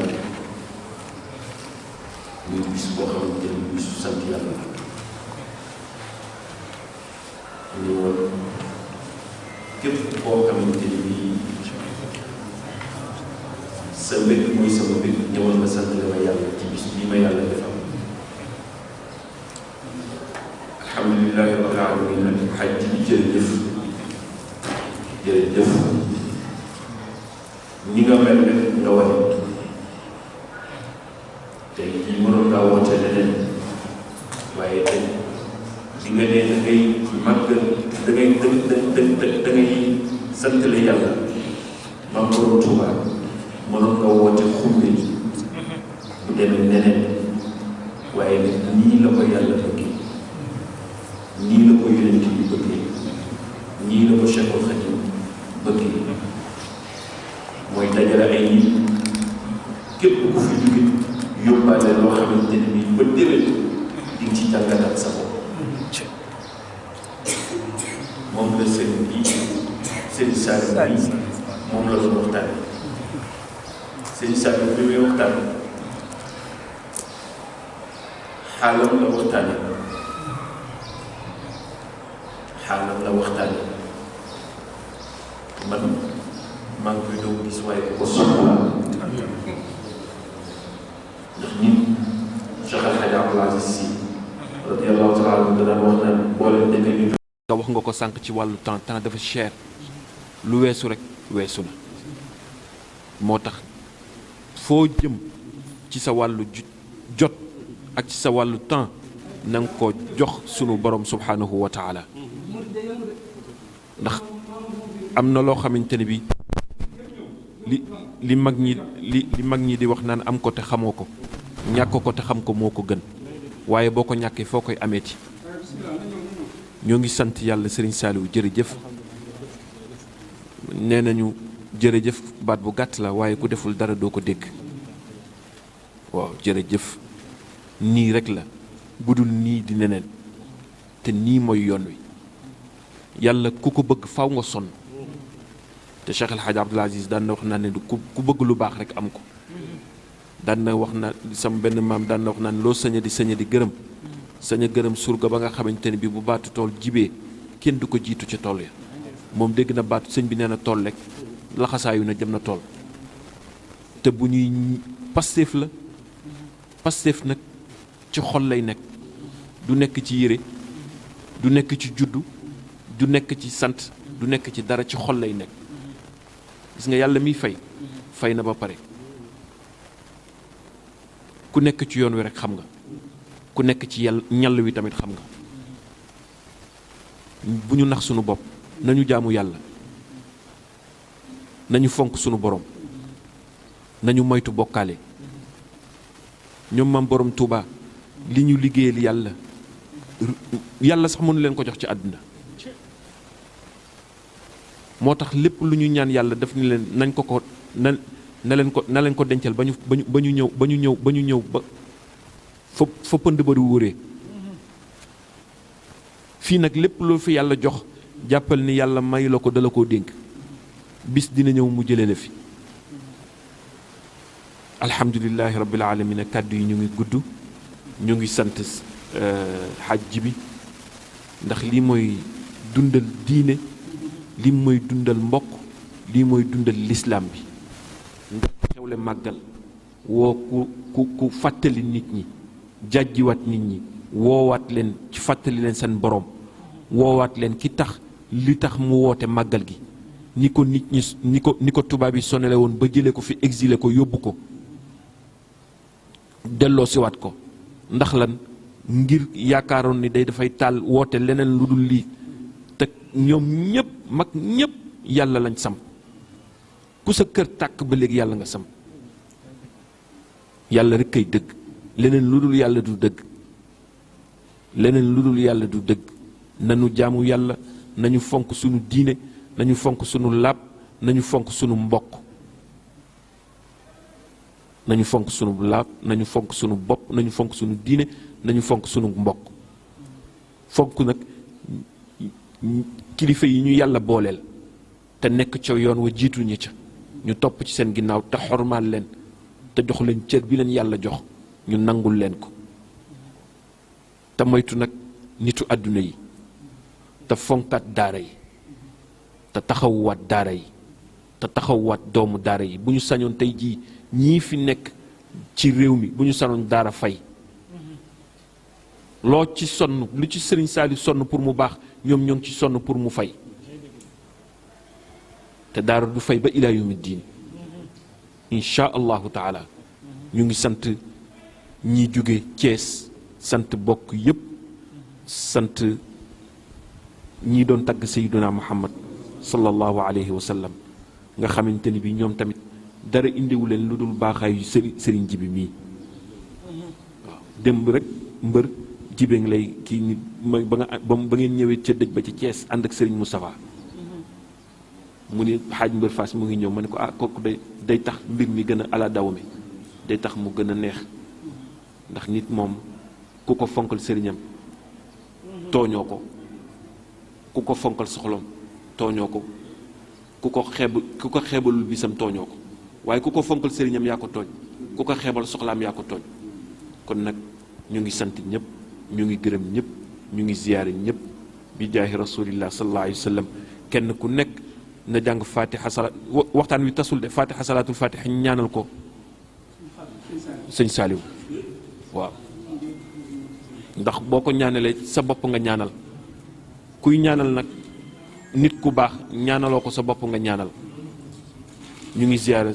muy bis boo xamante ni bisu sant yàlla ñu woon képp koo xamante ni bii sa mbég mooy sama mbég ñëwal nga sant la ma yàlla ci bis bii ma yàlla defal alhamdulilahi rabbil alamin nag xaj bi jërëjëf ni nga mel rek nga wane tey jii mënoon ngaa woote leneen waaye tey bi nga nee da ngay màggal da ngay sant la yàlla Maam Borom Tuuba mënoon nga woote xumbe bu demee neneen waaye nag nii la ko yàlla bëggee nii la ko yonent bi bëggee nii la ko Cheikhul Khadim bëggee mooy dajale ay nit képp ku fi jóge yóbbaale loo xamante ne bii ba déwén di nga ci jàngatal sa bopp moom la sëriñ bi sëriñ Saliou bi moom la doon waxtaane sëriñ Saliou bi muy waxtaane xaalam la waxtaane man maa ngi koy doog gis waaye ko soxla ndax nit Cheikh El Hadji Abdoul Aziz Sy radiyallahu taala anhu daan wax naan boo leen demee ñu nga wax nga ko sànq ci wàllu temps dafa cher lu weesu rek weesu na moo tax foo jëm ci sa wàllu jot ak ci sa wàllu temps na nga ko jox sunu borom subhanahu wa taala ndax am na loo xamante ne bi li mag ñi di wax naan am ko te xamoo ko ñàkk ko te xam ko moo ko gën waaye boo ko ñàkkee foo koy ameeti ñoo ngi sant yàlla Serigne Saliou jërëjëf nee nañu jërëjëf baat bu gàtt la waaye ku deful dara doo ko dégg waaw jërëjëf nii rek la budul nii di neneen te nii mooy yoon wi yàlla ku ko bëgg faw nga sonn te Cheikh El Hadj Abdoul Aziz daan na wax naa ne ku bëgg lu baax rek am ko daan na wax na sama benn maam daan na wax naan loo sañ di gërëm sañ a gërëm surga ba nga xamante ne bi bu baatu tool jibee kenn du ko jiitu ca tool ya moom dégg na baatu sëñ bi nee na tool rek laxasaayu na jëm na tool te bu ñuy Pastef la Pastef nag ci xol lay nekk du nekk ci yére du nekk ci juddu du nekk ci sant du nekk ci dara ci xol lay nekk gis nga yàlla miy fay na ba pare ku nekk ci yoon wi rek xam nga ku nekk ci ñall wi tamit xam nga bu ñu nax sunu bopp nañu jaamu yàlla nañu fonk sunu borom nañu moytu bokkaale ñoom maam borom Touba li ñu liggéeyal yàlla sax mënu leen ko jox ci àdduna moo tax lépp lu ñu ñaan yàlla daf ni leen nañ ko na leen ko dencal ba ñu ñëw ba fa pënd ba du wóoree fii nag lépp loo fi yàlla jox jàppal ni yàlla may la ko dala koo dénk bis dina ñëw mu jëlee la fi alhamdulilahi rabbil alamin kàddu yi ñu ngi gudd ñu ngi sant xaj ji bi ndax lii mooy dundal diine lii mooy dundal mbokk lii mooy dundal lislaam bi ndax xewle màggal woo ku fàttali nit ñi jàjjiwaat nit ñi woowaat leen ci fàttali leen seen borom woowaat leen li tax mu woote màggal gi ni ko nit ñi ni ko tubaab yi sonale woon ba jëlee ko fi exilé ko yóbbu ko delloo siwaat ko ndax lan ngir yaakaaroon ni dafay taal woote leneen lu dul lii te ñoom ñëpp mag ñëpp yàlla lañ sam ku sa kër tàkk ba léegi yàlla nga sam yàlla rek kay dëgg leneen lu dul yàlla du dëgg leneen lu dul yàlla du dëgg nañu jaamu yàlla nañu fonk sunu diine nañu fonk sunu laab nañu fonk sunu mbokk nañu fonk sunu laab nañu fonk sunu bopp nañu fonk sunu diine nañu fonk sunu mbokk fonk nag kilifa yi ñu yàlla booleel te nekk ca yoon wa jiitu ñi ca ñu topp ci seen ginnaaw te xormaal leen te jox leen cër bi leen yàlla jox ñu nangul leen ko te moytu nag nitu àdduna yi te fonkaat daara yi te taxawuwaat daara yi te taxawuwaat doomu daara yi bu ñu sañoon tey jii ñii fi nekk ci réew mi bu ñu sañoon daara fay loo ci sonn lu ci Sëriñ Saaliw sonn pour mu baax ñoom ñoo ngi ci sonn pour mu fay te daara du fay ba ilaa yawmi diin insha allahu taala ñu ngi sant ñi jóge Cees sant bokk yépp sant ñi doon tagg sayyiduna Muhammad sallallahu alayhi wa sallam nga xamante ni bi ñoom tamit dara indiwu leen lu dul baaxaayu sëriñ Jibi mii waaw démb rek mbër jibe ngi lay kii ni ba ngeen ñëwee ca dëj ba ci Thiès ànd ak sëriñ Moustapha mu ni xaaj mbër Fass mu ngi ñëw ma ne ko kooku day tax mbir mi gën a ala daw mi day tax mu gën a neex ndax nit moom ku ko fonkal sëriñam tooñoo ko ku ko fonkal soxlam tooñoo ko ku ko xeebalul bisam tooñoo ko waaye ku ko fonkal sëriñam yaa ko tooñ ku ko xeebal soxlaam yaa ko tooñ kon nag ñu ngi sant ñëpp ñu ngi gërëm ñëpp ñu ngi ziyaare ñëpp bi jaahi rasulillah sallallahu alayhi wa sallam kenn ku nekk na jàng fatiha salaat waxtaan wi tasul de fatiha salaatul fatiha ñaanal ko sëñ Saaliw waaw ndax boo ko ñaanalee sa bopp nga ñaanal kuy ñaanal nag nit ku baax ñaanaloo ko sa bopp nga ñaanal ñu ngi ziyaare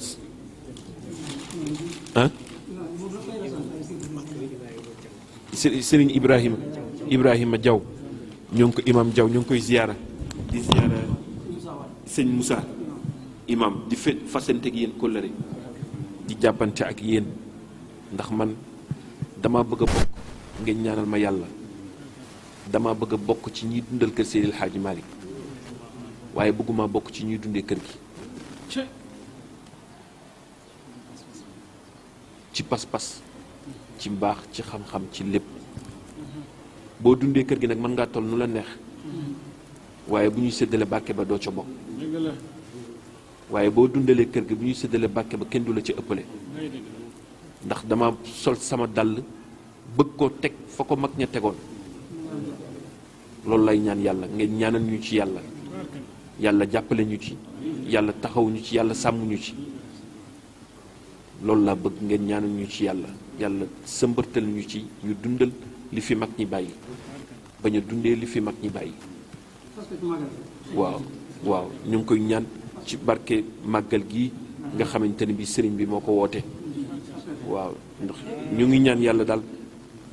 sëriñ Ibrahima Jaw ñoo ngi ko imam Jaw ñoo ngi koy ziyaara di ziyaara sëñ Moussa imam di fasante ak yéen kóllëre di jàppante ak yéen ndax man dama bëgg a bokk ngeen ñaanal ma yàlla dama bëgg a bokk ci ñiy dundal kër Seydil Hadji Malick waaye bëgguma bokk ci ñuy dundee kër gi ci pas-pas ci mbaax ci xam-xam ci lépp boo dundee kër gi nag mën ngaa toll nu la neex waaye bu ñuy séddale barke ba doo ca bokk waaye boo dundalee kër gi bu ñuy séddale barke ba kenn du la ci ëppale ndax dama sol sama dàll bëgg koo teg fa ko mag ña tegoon loolu lay ñaan yàlla ngeen ñaanal ñu ci yàlla yàlla jàppale ñu ci yàlla taxaw ñu ci yàlla sàmm ñu ci loolu laa bëgg ngeen ñaanal ñu ci yàlla yàlla sëmbërtal ñu ci ñu dundal li fi mag ñi bàyyi bañ a dundee li fi mag ñi bàyyi waaw waaw ñu ngi koy ñaan ci barke màggal gi nga xamante ne bi sëriñ bi moo ko woote waaw ndax ñu ngi ñaan yàlla daal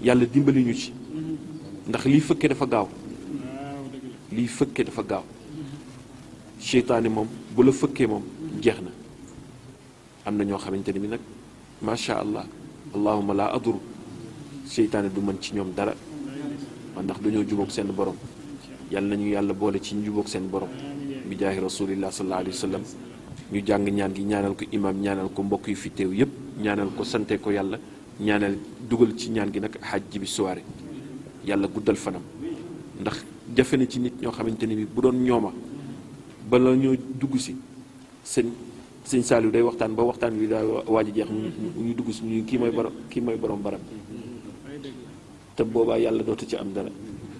yàlla dimbali ñu ci ndax liy fëkke dafa gaaw liy fëkke dafa gaaw seytaane moom bu la fëkkee moom jeex na am na ñoo xamante ne bi nag macha allah allahuma laa aduru seytaane du mën ci ñoom dara ndax dañoo jubóog seen borom yàlla nañu yàlla boole ci ñu jubóog seen borom bi jaahi rasulillah sallallahu alayhi wa sallam ñu jàng ñaan gi ñaanal ko imam ñaanal ko mbokk yu fi teew yépp ñaanal ko sante ko yàlla ñaanal dugal ci ñaan gi nag xaj ji bi soirée yàlla guddal fanam ndax jafe na ci nit ñoo xamante ne bi bu doon ñooma bala ñoo dugg si sëñ Saliou day waxtaan ba waxtaan wi daa waaj a jeex ñu dugg si ñu kii mooy borom barab te boobaa yàlla dootu ci am dara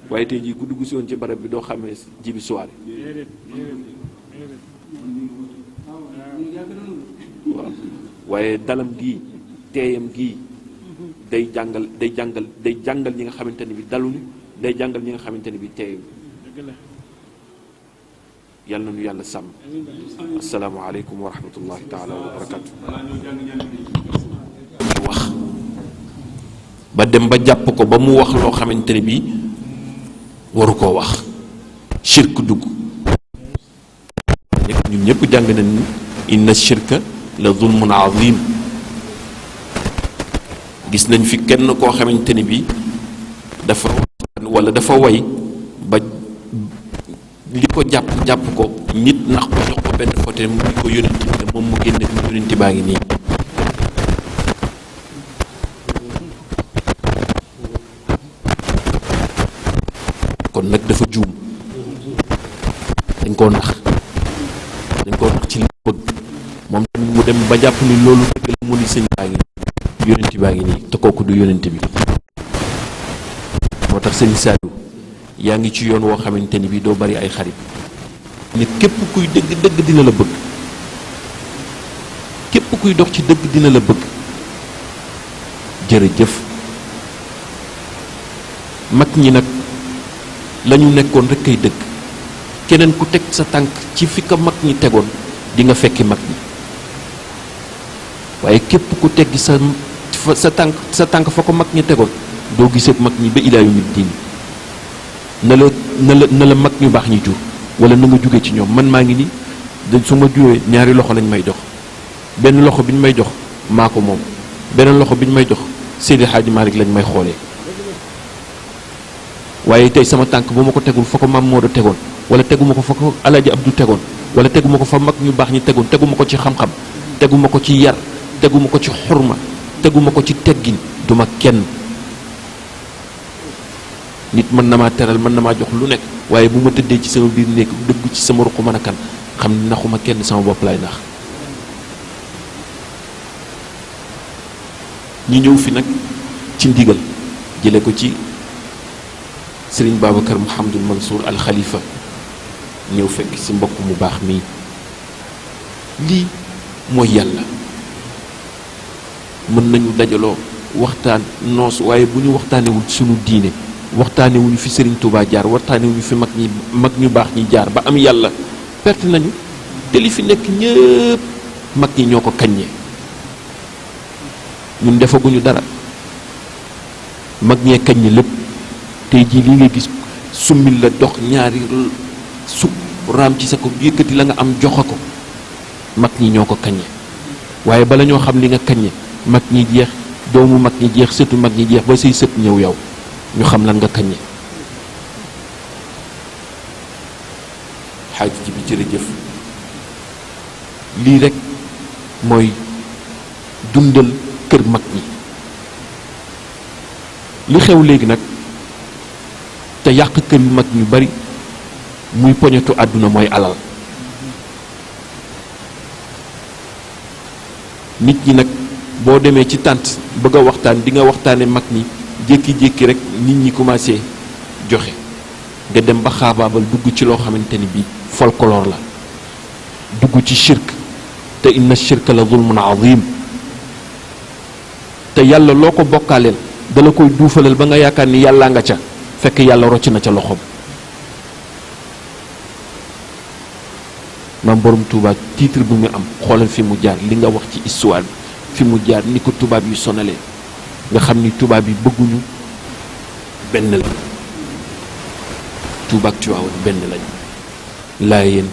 waaye tey jii ku dugg si woon ci barab bi doo xamee jibi soirée waaw waaye dalam gii teeyam gii day jàngal ñi nga xamante ne bi daluñu day jàngal ñi nga xamante ne bi teeyuñu yàlla nañu yàlla sàmm asalaamaaleykum wa rahmatullahi taala wa barakatu wax ba dem ba jàpp ko ba mu wax loo xamante ne bi waru koo wax shirk dugg ñun ñëpp jàng nañ ni inna shirka la zulmun azim gis nañ fi kenn koo xamante ne bi dafa wala dafa way ba li ko jàpp ko nit nax ko jox ko benn photo mu di ko yónent te moom mu génne yónent baa ngi nii kon nag dafa juum dañ koo nax ci li bëgg moom tamit mu dem ba jàpp ni loolu dëgg la mu ni sëñ baa ngi nii yónent baa ngi nii te kooku du yónent bi moo tax sëñ Saliou yaa ngi ci yoon woo xamante ni bii doo bari ay xarit nit képp kuy dëgg dina la bëgg képp kuy dox ci dëgg dina la bëgg jërëjëf mag ñi nag lañu nekkoon rekk kay dëgg keneen ku teg sa tànk ci fi ko mag ñi tegoon di nga fekki mag ñi waaye képp ku teggi sa tànk fa ko mag ñi tegoon doo gisee mag ñi ba ilaa yawmi diin na la mag ñu baax ñi jur wala na nga jóge ci ñoom man maa ngi ni da su ma juwee ñaari loxo lañ may jox benn loxo bi ñu may jox maa ko moom beneen loxo bi ñu may jox Seydi Hadji Malick lañ may xoolee waaye tey sama tànk bu ma ko tegul fa ko Maam Maodo tegoon wala teguma ko fa ko Alaaji Abdou tegoon wala teguma ko fa mag ñu baax ñi tegoon teguma ko ci xam-xam teguma ko ci yar teguma ko ci xurma teguma ko ci teggin duma kenn nit mën na maa teral mën na maa jox lu nekk waaye bu ma tëddee ci sama biir néeg dëgg ci sama ruq mën a kan xam ne naxuma kenn sama bopp lay nax ñu ñëw fi nag ci ndigal jële ko ci Serigne Babacar Mouhamadul Mansour al Khalifa ñëw fekk ci mbokk mu baax mii lii mooy yàlla mën nañu dajaloo waxtaan noos waaye bu ñu waxtaanewul sunu diine waxtaanewuñu fi Serigne Touba jaar waxtaanewuñu fi mag ñu baax ñi jaar ba am yàlla perte nañu te li fi nekk ñëpp mag ñi ñoo ko kaññee ñun defaguñu dara mag ñee kaññe lépp tey jii lii ngay gis summil la dox ñaari sukk raam ci sa ko yëkkati la nga am joxe ko mag ñi ñoo ko kaññe waaye bala ñoo xam li nga kaññe mag ñi jeex doomu mag ñi jeex sëtu mag ñi jeex ba say sët ñëw yow ñu xam lan nga kaññe xaaj ji bi jërëjëf lii rek mooy dundal kër mag ñi li xew léegi nag te yàq kër yu mag ñu bari muy poñetu àdduna mooy alal. nit ñi nag boo demee ci tànt bëgg a waxtaan di nga waxtaane mag ñi jékki-jékki rek nit ñi commencé joxe nga dem ba xaabaabal dugg ci loo xamante ni bii folklore la dugg ci shirk te inna shirka la zulmun azim te yàlla loo ko bokkaaleel dala koy duufalal ba nga yaakaar ni yàllaa nga ca fekk yàlla rocc na ca loxoom. maam borom Touba titre bu mu am xoolal fi mu jaar li nga wax ci histoire bi fi mu jaar ni ko tubaab yu sonalee nga xam ni tubaab yi bëgguñu benn la Touba ak Tiwaawan benn lañu Laayeen